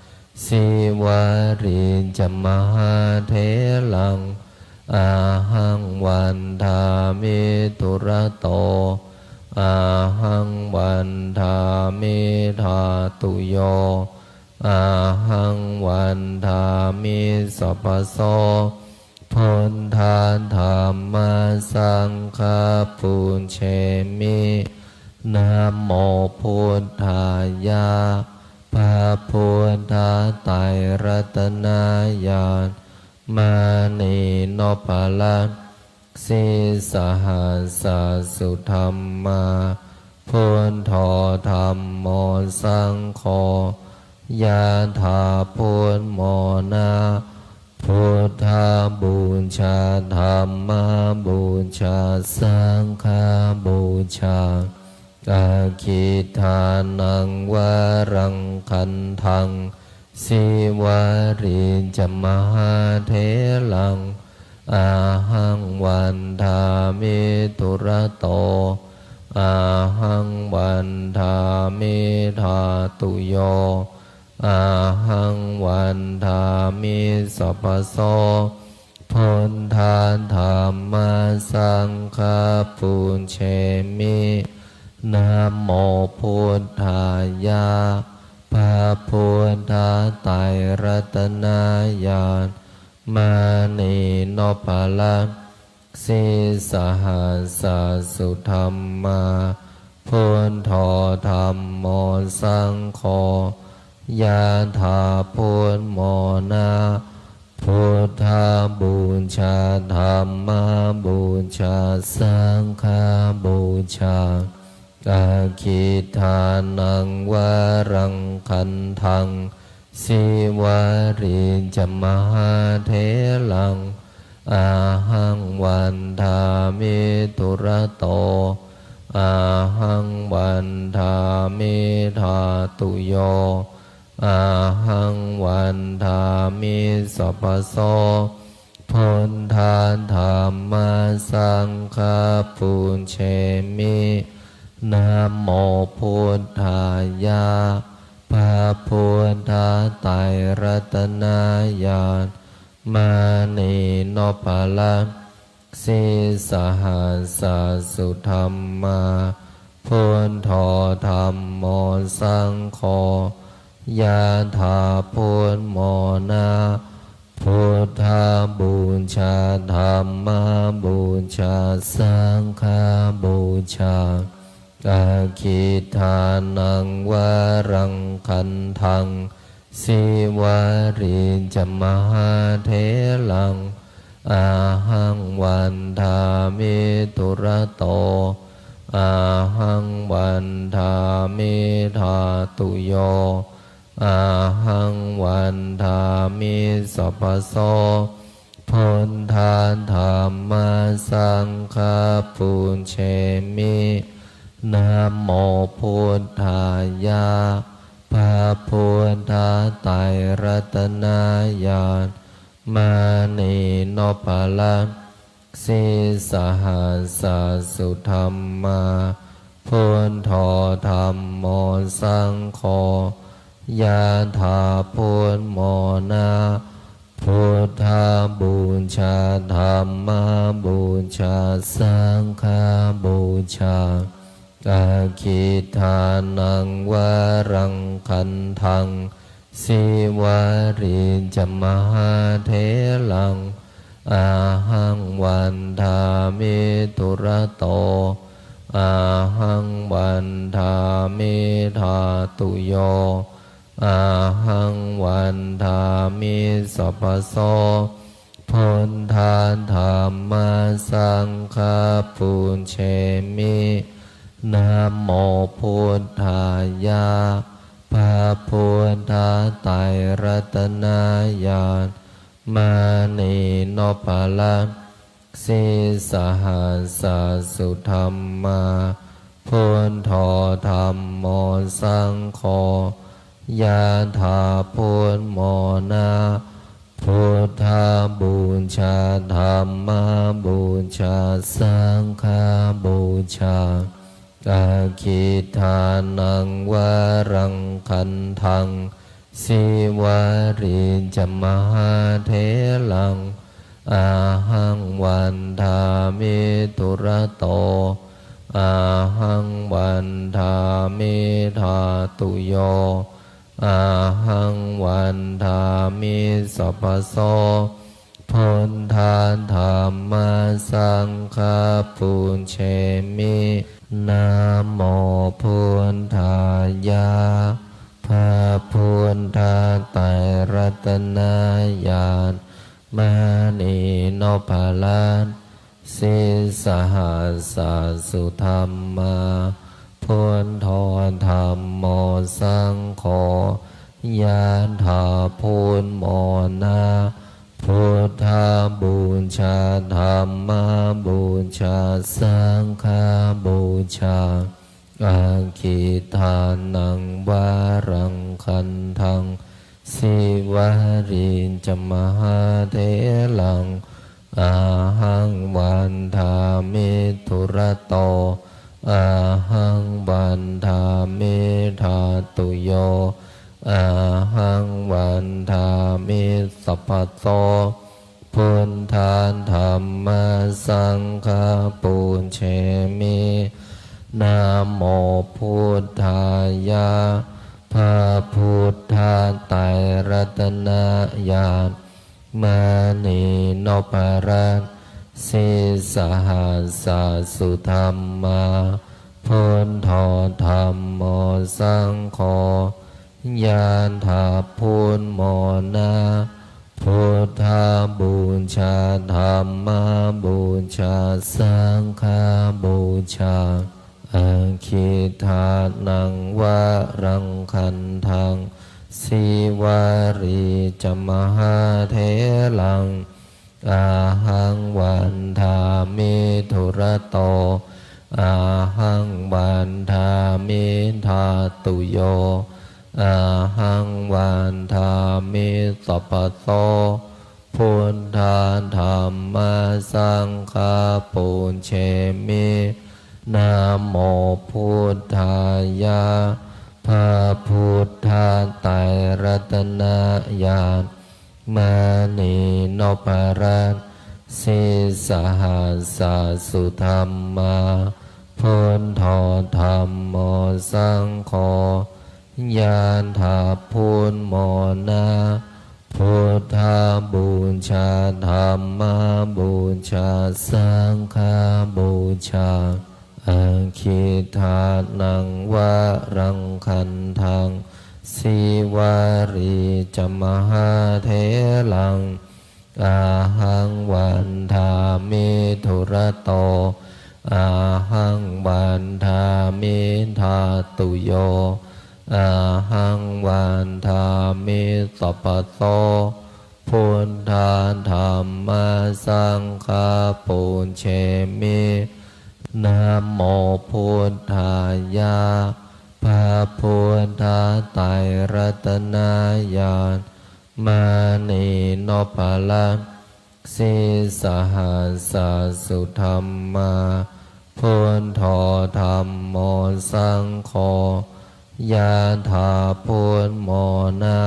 sīvalī ca mahātheraṃ, ahaṃ vandāmi dūrato, ahaṃ vandāmi dhātuyo, ahaṃ vandāmi sabbaso. Buddha dhamma saṅgha pūjemi. Namo buddhāya. พระพุทธไตรรัตนญาณ มณีนพรัตน์ sīsahassa sudhammā. Buddho dhammo saṅgho. Yathā buddhamona, buddhapūjā dhammapūjā saṅghapūjā. Aggidānaṃ varaṃ gandhaṃ sīvalī ca mahātheraṃ, ahaṃ vandāmi dūrato, ahaṃ vandāmi dhātuyo, ahaṃ vandāmi sabbaso. Buddha dhamma saṅgha pūjemi. Namo buddhāya. พระพุทธไตรรัตนญาณ มณีนพรัตน์ sīsahassa sudhammā. Buddho dhammo saṅgho. Yathā buddhamona, buddhapūjā dhammapūjā saṅghapūjā. Aggidānaṃ varaṃ gandhaṃ sīvalī ca mahātheraṃ, ahaṃ vandāmi dūrato, ahaṃ vandāmi dhātuyo, ahaṃ vandāmi sabbaso. Buddha dhamma saṅgha pūjemi. Namo buddhāya. พระพุทธไตรรัตนญาณ มณีนพรัตน์ sīsahassa sudhammā. Buddho dhammo saṅgho. Yathā buddhamona, buddhapūjā dhammapūjā saṅghapūjā. Aggidānaṃ varaṃ gandhaṃ sīvalī ca mahātheraṃ, ahaṃ vandāmi dūrato, ahaṃ vandāmi dhātuyo, ahaṃ vandāmi sabbaso. Buddha dhamma saṅgha pūjemi. Namo buddhāya. พระพุทธไตรรัตนญาณ มณีนพรัตน์ sīsahassa sudhammā. Buddho dhammo saṅgho. Yathā buddhamona, buddhapūjā dhammapūjā saṅghapūjā. Aggidānaṃ varaṃ gandhaṃ sīvalī ca mahātheraṃ, ahaṃ vandāmi dūrato, ahaṃ vandāmi dhātuyo, ahaṃ vandāmi sabbaso. Buddha dhamma saṅgha pūjemi. Namo buddhāya. พระพุทธไตรรัตนญาณ มณีนพรัตน์ sīsahassa sudhammā. Buddho dhammo saṅgho. Yathā buddhamona, buddhapūjā dhammapūjā saṅghapūjā. Aggidānaṃ varaṃ gandhaṃ sīvalī ca mahātheraṃ, ahaṃ vandāmi dūrato, ahaṃ vandāmi dhātuyo, ahaṃ vandāmi sabbaso. Buddha dhamma saṅgha pūjemi. Namo buddhāya. พระพุทธไตรรัตนญาณ มณีนพรัตน์ sīsahassa sudhammā. Buddho dhammo saṅgho. Yathā buddhamona, buddhapūjā dhammapūjā saṅghapūjā. Aggidānaṃ varaṃ gandhaṃ sīvalī ca mahātheraṃ, ahaṃ vandāmi dūrato, ahaṃ vandāmi dhātuyo, ahaṃ vandāmi sabbaso. Buddha dhamma saṅgha pūjemi. Namo buddhāya. พระพุทธไตรรัตนญาณ มณีนพรัตน์ sīsahassa sudhammā. Buddho dhammo saṅgho. Yadā buddhamona, buddhapūjā, dhammapūjā, saṅghapūjā. Aggidānaṃ varaṃ gandhaṃ, sīvalī ca mahātheraṃ. Ahaṃ vandāmi dūrato, ahaṃ vandāmi dhātuyo, ahaṃ vandāmi sabbaso. Buddhā dhammā saṅghā pūjemi. Namo buddhāya. พระพุทธไตรรัตนญาณ มณีนพรัตน์ sīsahassa sudhammā. Buddho dhammo saṅgho. Yadā buddhamona, buddhapūjā, dhammapūjā, saṅghapūjā. Aggidānaṃ varaṃ gandhaṃ, sīvalī ca mahātheraṃ. Ahaṃ vandāmi dūrato, ahaṃ vandāmi dhātuyo, ahaṃ vandāmi sabbaso. Buddhā dhammā saṅghā pūjemi. Namo buddhāya. พระพุทธไตรรัตนญาณ มณีนพรัตน์ sīsahassa sudhammā. Buddho dhammo saṅgho. Yadā buddhamona,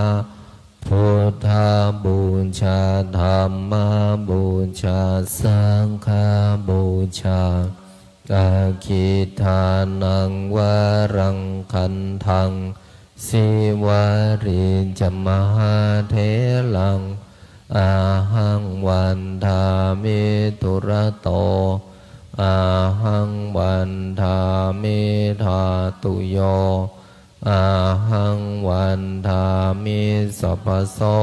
buddhapūjā, dhammapūjā, saṅghapūjā. Aggidānaṃ varaṃ gandhaṃ, sīvalī ca mahātheraṃ. Ahaṃ vandāmi dūrato, ahaṃ vandāmi dhātuyo, ahaṃ vandāmi sabbaso.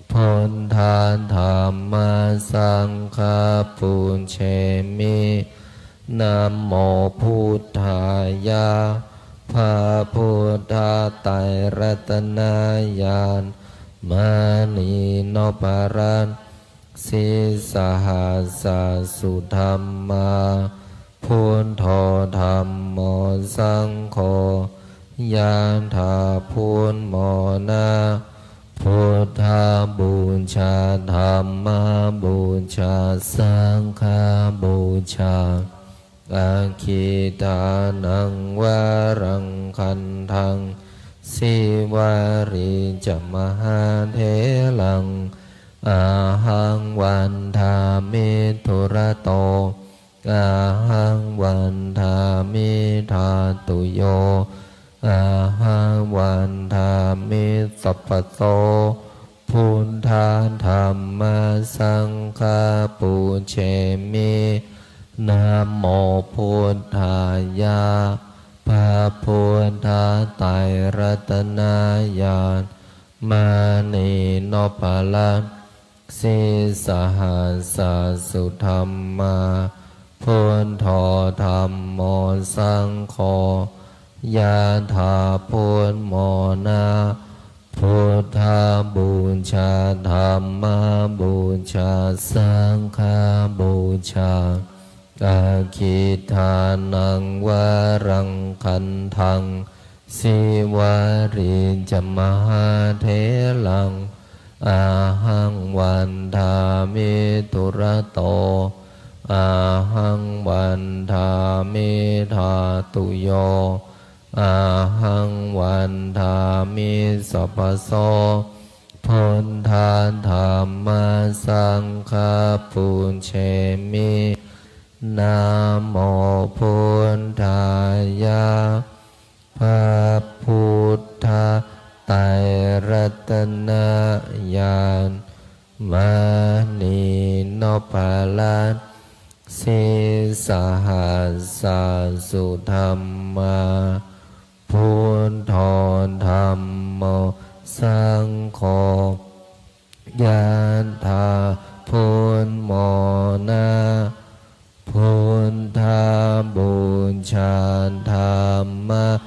Buddhā dhammā saṅghā pūjemi. Namo buddhāya. พระพุทธไตรรัตนญาณ มณีนพรัตน์ sīsahassa sudhammā. Buddho dhammo saṅgho. Yadā buddhamona, buddhapūjā, dhammapūjā, saṅghapūjā. Aggidānaṃ varaṃ gandhaṃ, sīvalī ca mahātheraṃ. Ahaṃ vandāmi dūrato, ahaṃ vandāmi dhātuyo, ahaṃ vandāmi sabbaso. Buddhā dhammā saṅghā pūjemi. Namo buddhāya. พระพุทธไตรรัตนญาณ มณีนพรัตน์ sīsahassa sudhammā. Buddho dhammo saṅgho. Yadā buddhamona, buddhapūjā, dhammapūjā, saṅghapūjā. Aggidānaṃ varaṃ gandhaṃ, sīvalī ca mahātheraṃ. Ahaṃ vandāmi dūrato, ahaṃ vandāmi dhātuyo, ahaṃ vandāmi sabbaso. Buddhā dhammā saṅghā pūjemi. Namo buddhāya. พระพุทธไตรรัตนญาณ มณีนพรัตน์ Sīsahassā sudhammā, buddho dhammo saṅgho, yattha buddhamona, buddhapūjā dhammapūjā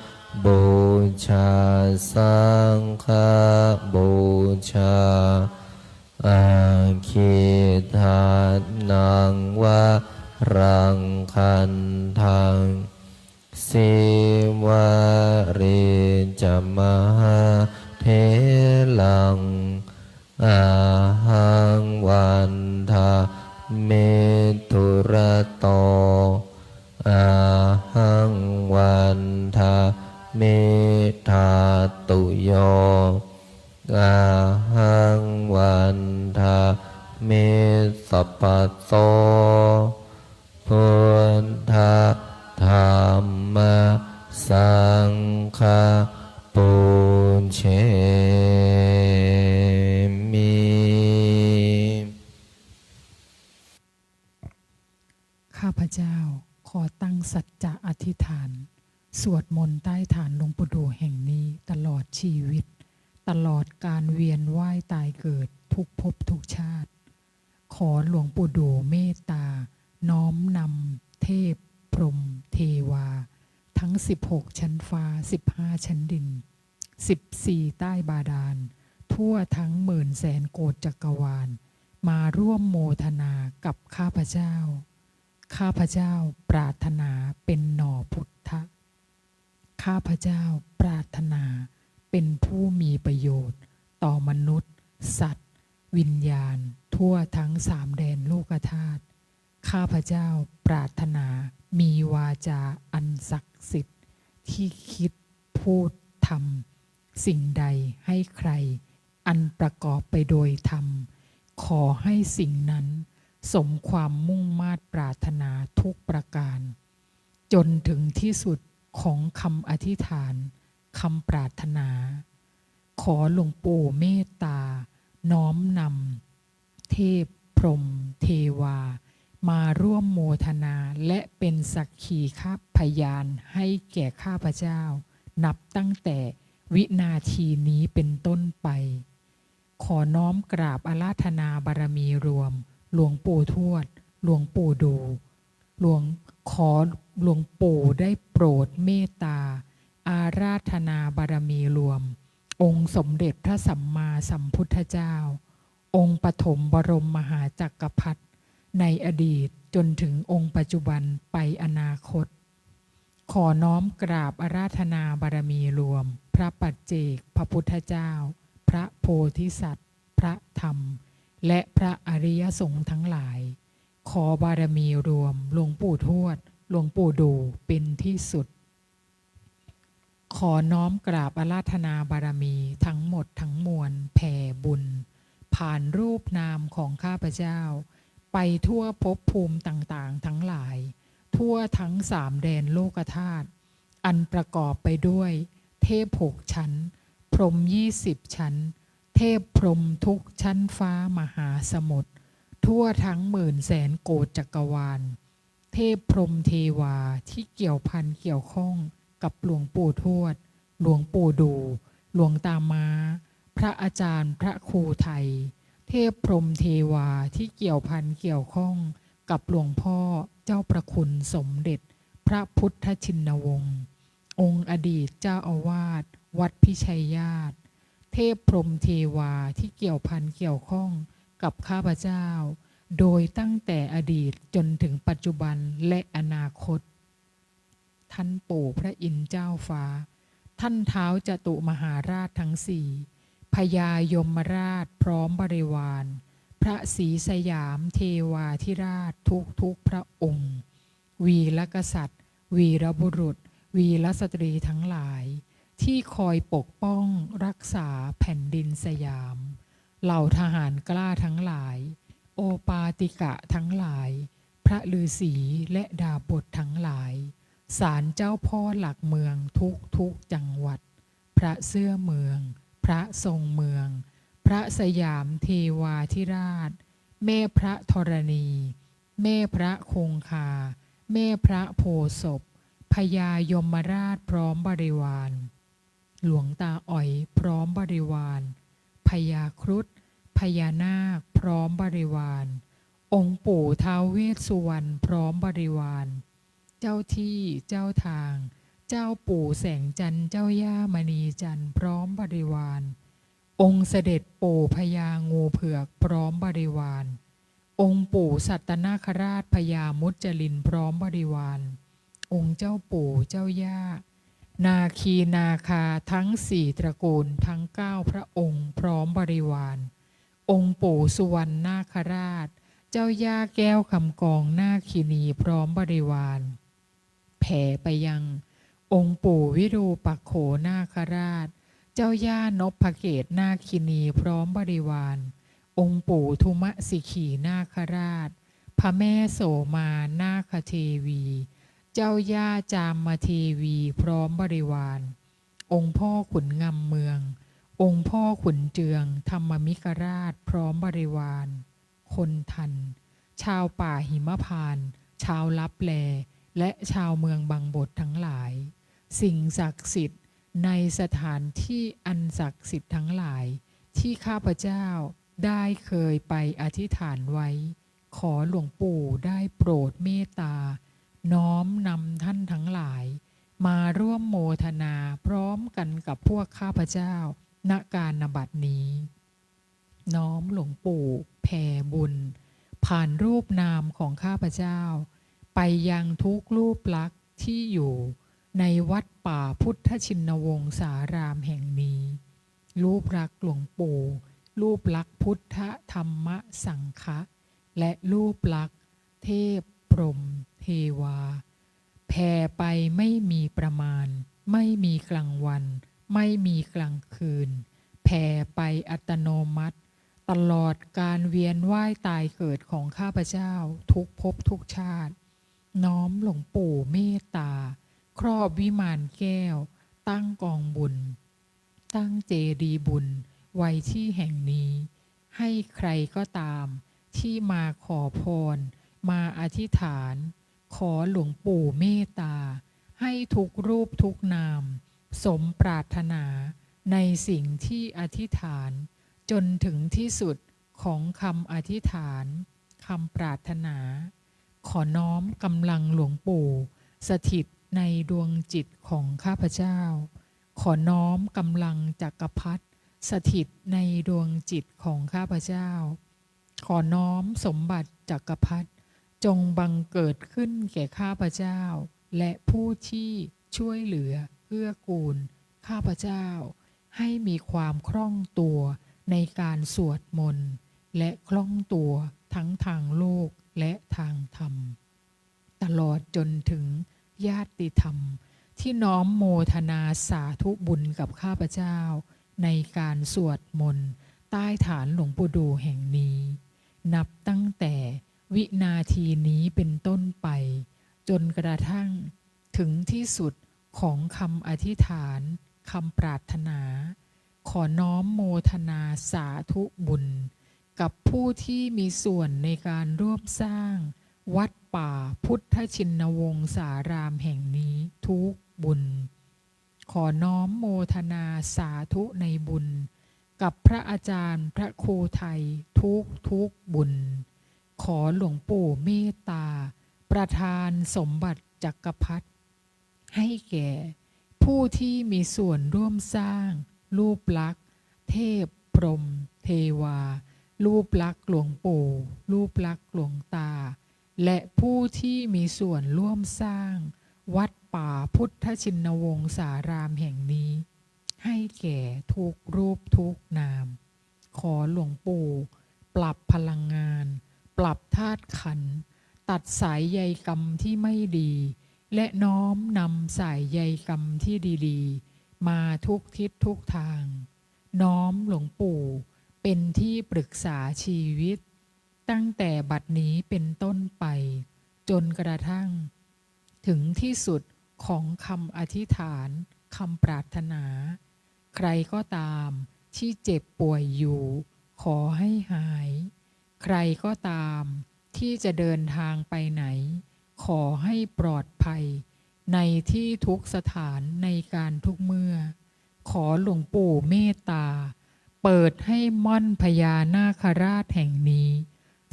saṅghapūjā, aggidānaṃ varaṃ gandhaṃ, sīvalī ca mahātheraṃ, ahaṃ vandāmi dūrato, ahaṃ vandāmi dhātuyo, ahaṃ vandāmi sabbaso. Buddha dhamma saṅgha pūjemi. ข้าพเจ้าขอตั้งสัจจะอธิษฐาน สวดมนต์ใต้ฐานหลวงปู่ดู่แห่งนี้ตลอดชีวิต ตลอดการเวียนว่ายตายเกิดทุกภพทุกชาติ ขอหลวงปู่ดู่เมตตา น้อมนำเทพพรหมเทวา ทั้ง สิบหก ชั้นฟ้า สิบห้า ชั้นดิน สิบสี่ ใต้บาดาล ทั่วทั้งหมื่นแสนโกฏจักรวาล มาร่วมโมทนากับข้าพเจ้า ข้าพเจ้าปรารถนาเป็นหน่อพุทธะ ข้าพเจ้าปรารถนาเป็นผู้มีประโยชน์ต่อมนุษย์ สัตว์ วิญญาณ ทั่วทั้งสามแดนโลกธาตุ ข้าพเจ้าปรารถนามีวาจาอันศักดิ์สิทธิ์ ที่คิดพูดทำสิ่งใดให้ใคร อันประกอบไปโดยธรรม ขอให้สิ่งนั้นสมความมุ่งมาดปรารถนาทุกประการ จนถึงที่สุดของคำอธิษฐาน คำปรารถนา ขอหลวงปู่เมตตา น้อมนำเทพพรหมเทวา มาร่วมโมทนาและเป็นสักขีพยานให้แก่ข้าพเจ้า นับตั้งแต่วินาทีนี้เป็นต้นไป ขอน้อมกราบอาราธนาบารมีรวม หลวงปู่ทวด หลวงปู่ดู่ หลวง ขอหลวงปู่ได้โปรดเมตตา อาราธนาบารมีรวม องค์สมเด็จพระสัมมาสัมพุทธเจ้า องค์ปฐมบรมมหาจักรพรรดิ ในอดีตจนถึงองค์ปัจจุบันไปอนาคต ขอน้อมกราบอาราธนาบารมีรวม พระปัจเจกพระพุทธเจ้า พระโพธิสัตว์ พระธรรม และพระอริยสงฆ์ทั้งหลาย ขอบารมีรวมหลวงปู่ทวด หลวงปู่ดู่เป็นที่สุด ขอน้อมกราบอาราธนาบารมีทั้งหมดทั้งมวล แผ่บุญ ผ่านรูปนามของข้าพเจ้า ไปทั่วภพภูมิต่างๆ ทั้งหลาย ทั่วทั้งสามแดนโลกธาตุ อันประกอบไปด้วยเทพหกชั้น พรหมยี่สิบชั้น เทพพรหมทุกชั้นฟ้ามหาสมุทร ทั่วทั้งหมื่นแสนโกฏจักรวาล เทพพรหมเทวาที่เกี่ยวพันเกี่ยวข้องกับหลวงปู่ทวด หลวงปู่ดู่ หลวงตาม้า พระอาจารย์พระครูไทย เทพพรหมเทวาที่เกี่ยวพันเกี่ยวข้องกับหลวงพ่อเจ้าประคุณสมเด็จพระพุทธชินวงศ์ องค์อดีตเจ้าอาวาสวัดพิชัยญาติ เทพพรหมเทวาที่เกี่ยวพันเกี่ยวข้องกับข้าพเจ้า โดยตั้งแต่อดีตจนถึงปัจจุบันและอนาคต ท่านปู่พระอินทร์เจ้าฟ้า ท่านท้าวจตุมหาราชทั้งสี่ พญายมราชพร้อมบริวาร พระศรีสยามเทวาธิราชทุกๆ พระองค์ วีรกษัตริย์ วีรบุรุษ วีรสตรีทั้งหลาย ที่คอยปกป้องรักษาแผ่นดินสยาม เหล่าทหารกล้าทั้งหลาย โอปาติกะทั้งหลาย พระฤาษีและดาบททั้งหลาย ศาลเจ้าพ่อหลักเมืองทุกๆ จังหวัด พระเสื้อเมือง พระทรงเมือง พระสยามเทวาธิราช แม่พระธรณี แม่พระคงคา แม่พระโพธิ์ศพ พญายมราชพร้อมบริวาร หลวงตาอ๋อยพร้อมบริวาร พญาครุฑ พญานาคพร้อมบริวาร องค์ปู่ท้าวเวสสุวรรณพร้อมบริวาร เจ้าที่เจ้าทาง เจ้าปู่แสงจันทร์ เจ้าย่ามณีจันทร์พร้อมบริวาร องค์เสด็จปู่พญางูเผือกพร้อมบริวาร องค์ปู่สัตนาคราชพญามุจลินพร้อมบริวาร องค์เจ้าปู่เจ้าย่า นาคีนาคาทั้งสี่ตระกูล ทั้งเก้าพระองค์พร้อมบริวาร องค์ปู่สุวรรณนาคราช เจ้าย่าแก้วคำกองนาคินีพร้อมบริวาร แผ่ไปยังองค์ปู่วิรูปักโขนาคราช เจ้าย่านพเกศนาคินีพร้อมบริวาร องค์ปู่ทุมสิขีนาคราช พระแม่โสมานาคเทวี เจ้าย่าจามเทวีพร้อมบริวาร องค์พ่อขุนงำเมือง องค์พ่อขุนเจือง ธรรมมิกราชพร้อมบริวาร คนทัน ชาวป่าหิมพานต์ ชาวลับแล และชาวเมืองบังบดทั้งหลาย สิ่งศักดิ์สิทธิ์ในสถานที่อันศักดิ์สิทธิ์ทั้งหลาย ที่ข้าพเจ้าได้เคยไปอธิษฐานไว้ ขอหลวงปู่ได้โปรดเมตตา น้อมนำท่านทั้งหลาย มาร่วมโมทนาพร้อมกันกับพวกข้าพเจ้า ณ กาลบัดนี้ น้อมหลวงปู่แผ่บุญ ผ่านรูปนามของข้าพเจ้า ไปยังทุกรูปลักษณ์ที่อยู่ในวัดป่าพุทธชินวงศารามแห่งนี้ รูปลักษณ์หลวงปู่ รูปลักษณ์พุทธธรรมสังฆะ และรูปลักษณ์เทพพรหมเทวา แผ่ไปไม่มีประมาณ ไม่มีกลางวัน ไม่มีกลางคืน แผ่ไปอัตโนมัติ ตลอดการเวียนว่ายตายเกิดของข้าพเจ้าทุกภพทุกชาติ น้อมหลวงปู่เมตตา ครอบวิมานแก้ว ตั้งกองบุญ ตั้งเจดีย์บุญไว้ที่แห่งนี้ ให้ใครก็ตามที่มาขอพร มาอธิษฐาน ขอหลวงปู่เมตตา ให้ทุกรูปทุกนาม สมปรารถนาในสิ่งที่อธิษฐาน จนถึงที่สุดของคำอธิษฐาน คำปรารถนา ขอน้อมกำลังหลวงปู่ สถิตในดวงจิตของข้าพเจ้า ขอน้อมกำลังจักรพรรดิ สถิตในดวงจิตของข้าพเจ้า ขอน้อมสมบัติจักรพรรดิ จงบังเกิดขึ้นแก่ข้าพเจ้า และผู้ที่ช่วยเหลือเกื้อกูลข้าพเจ้า ให้มีความคล่องตัวในการสวดมนต์ และคล่องตัวทั้งทางโลกและทางธรรม ตลอดจนถึงญาติธรรม ที่น้อมโมทนาสาธุบุญกับข้าพเจ้า ในการสวดมนต์ใต้ฐานหลวงปู่ดู่แห่งนี้ นับตั้งแต่วินาทีนี้เป็นต้นไป จนกระทั่งถึงที่สุดของคำอธิษฐาน คำปรารถนา ขอน้อมโมทนาสาธุบุญ กับผู้ที่มีส่วนในการร่วมสร้างวัดป่าพุทธชินวงศารามแห่งนี้ทุกบุญ ขอน้อมโมทนาสาธุในบุญ กับพระอาจารย์พระครูไทยทุกทุกบุญ ขอหลวงปู่เมตตา ประทานสมบัติจักรพรรดิ ให้แก่ผู้ที่มีส่วนร่วมสร้างรูปลักษณ์เทพพรหมเทวา รูปลักษณ์หลวงปู่ รูปลักษณ์หลวงตา และผู้ที่มีส่วนร่วมสร้างวัดป่าพุทธชินวงศารามแห่งนี้ ให้แก่ทุกรูปทุกนาม ขอหลวงปู่ปรับพลังงาน ปรับธาตุขันธ์ ตัดสายใยกรรมที่ไม่ดี และน้อมนำสายใยกรรมที่ดีๆ มาทุกทิศทุกทาง น้อมหลวงปู่เป็นที่ปรึกษาชีวิต ตั้งแต่บัดนี้เป็นต้นไป จนกระทั่งถึงที่สุดของคำอธิษฐาน คำปรารถนา ใครก็ตามที่เจ็บป่วยอยู่ ขอให้หาย ใครก็ตาม ที่จะเดินทางไปไหน ขอให้ปลอดภัยในที่ทุกสถานในการทุกเมื่อ ขอหลวงปู่เมตตา เปิดให้ม่อนพญานาคราชแห่งนี้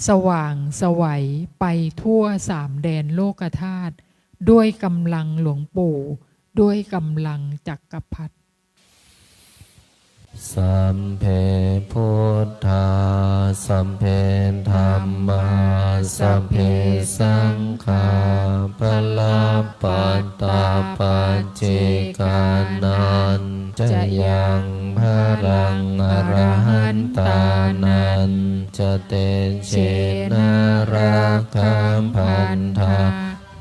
สว่างไสวไปทั่วสามแดนโลกธาตุ ด้วยกำลังหลวงปู่ ด้วยกำลังจักรพรรดิ Sabbe buddhā, sabbe dhammā, sabbe saṅghā, balappattā paccekānañca yaṃ balaṃ arahantānañca tejena rakkhaṃ bandhā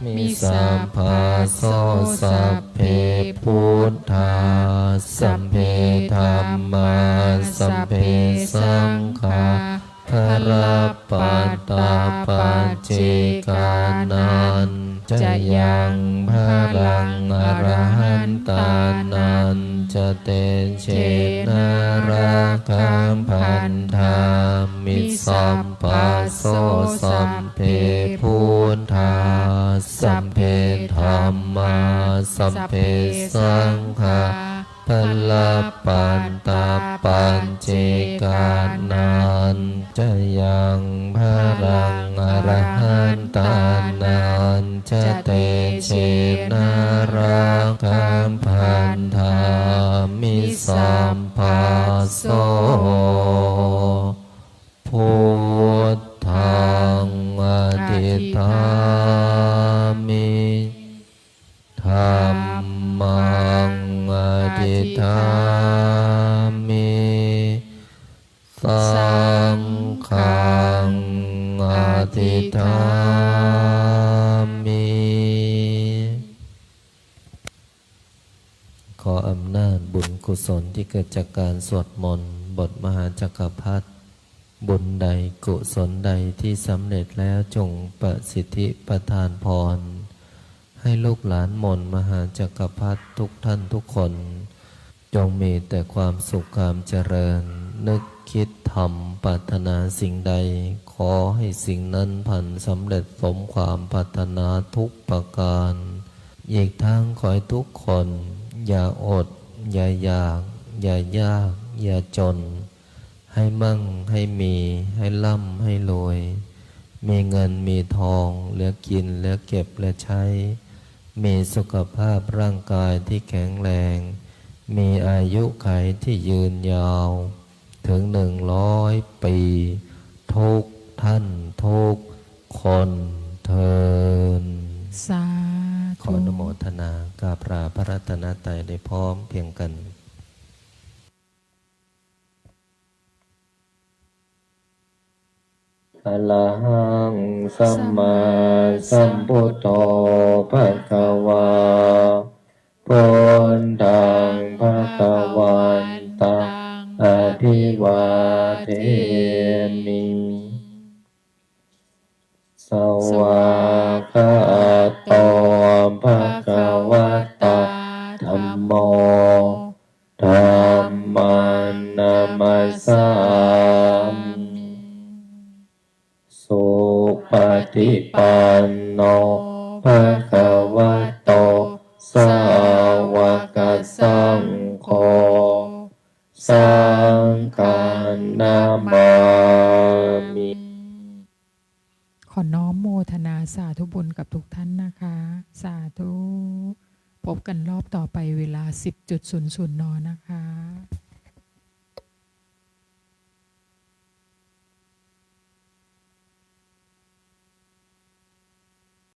mi sabbaso. Sabbe buddhā, sabbe dhammā, sabbe saṅghā, balappattā paccekānañca yaṃ balaṃ arahantānañca tejena rakkhaṃ bandhā mi sabbaso. Sabbe buddhā, sabbe dhammā, sabbe saṅghā, balappattā paccekānañca yaṃ balaṃ arahantānañca tejena rakkhaṃ bandhā mi sabbaso. Buddhaṃ adhiṭṭhāmi, dhammaṃ adhiṭṭhāmi, saṅghaṃ adhiṭṭhāmi. ขออำนาจบุญกุศลที่เกิดจากการสวดมนต์บทมหาจักรพรรดิ บุญใดกุศลใดที่สำเร็จแล้วจงประสิทธิประทานพร ให้ลูกหลานมนต์มหาจักรพรรดิทุกท่านทุกคน จงมีแต่ความสุขความเจริญ นึกคิดทำปรารถนาสิ่งใด ขอให้สิ่งนั้นพลันสำเร็จสมความปรารถนาทุกประการ อีกทั้งขอให้ทุกคนอย่าอด อย่าอยาก อย่ายาก อย่าจน ให้มั่ง ให้มี ให้ร่ำ ให้รวย มีเงิน มีทอง เหลือกิน เหลือเก็บ เหลือใช้ มีสุขภาพร่างกายที่แข็งแรง มีอายุขัยที่ยืนยาว ถึงหนึ่งร้อยปี ทุกท่านทุกคนเทอญ สาธุ ขออนุโมทนากราบลาพระรัตนตรัยได้พร้อมเพรียงกัน Arahaṃ sammāsambuddho bhagavā, buddhaṃ bhagavantaṃ abhivādemi. Svākkhāto bhagavatā dhammo, dhammaṃ namassāmi. Supaṭipanno bhagavato sāvakasaṅgho, saṅghaṃ namāmi. ขอน้อมโมทนาสาธุบุญกับทุกท่านนะคะ สาธุ พบกันรอบต่อไปเวลา สิบจุดศูนย์ศูนย์ น นะคะ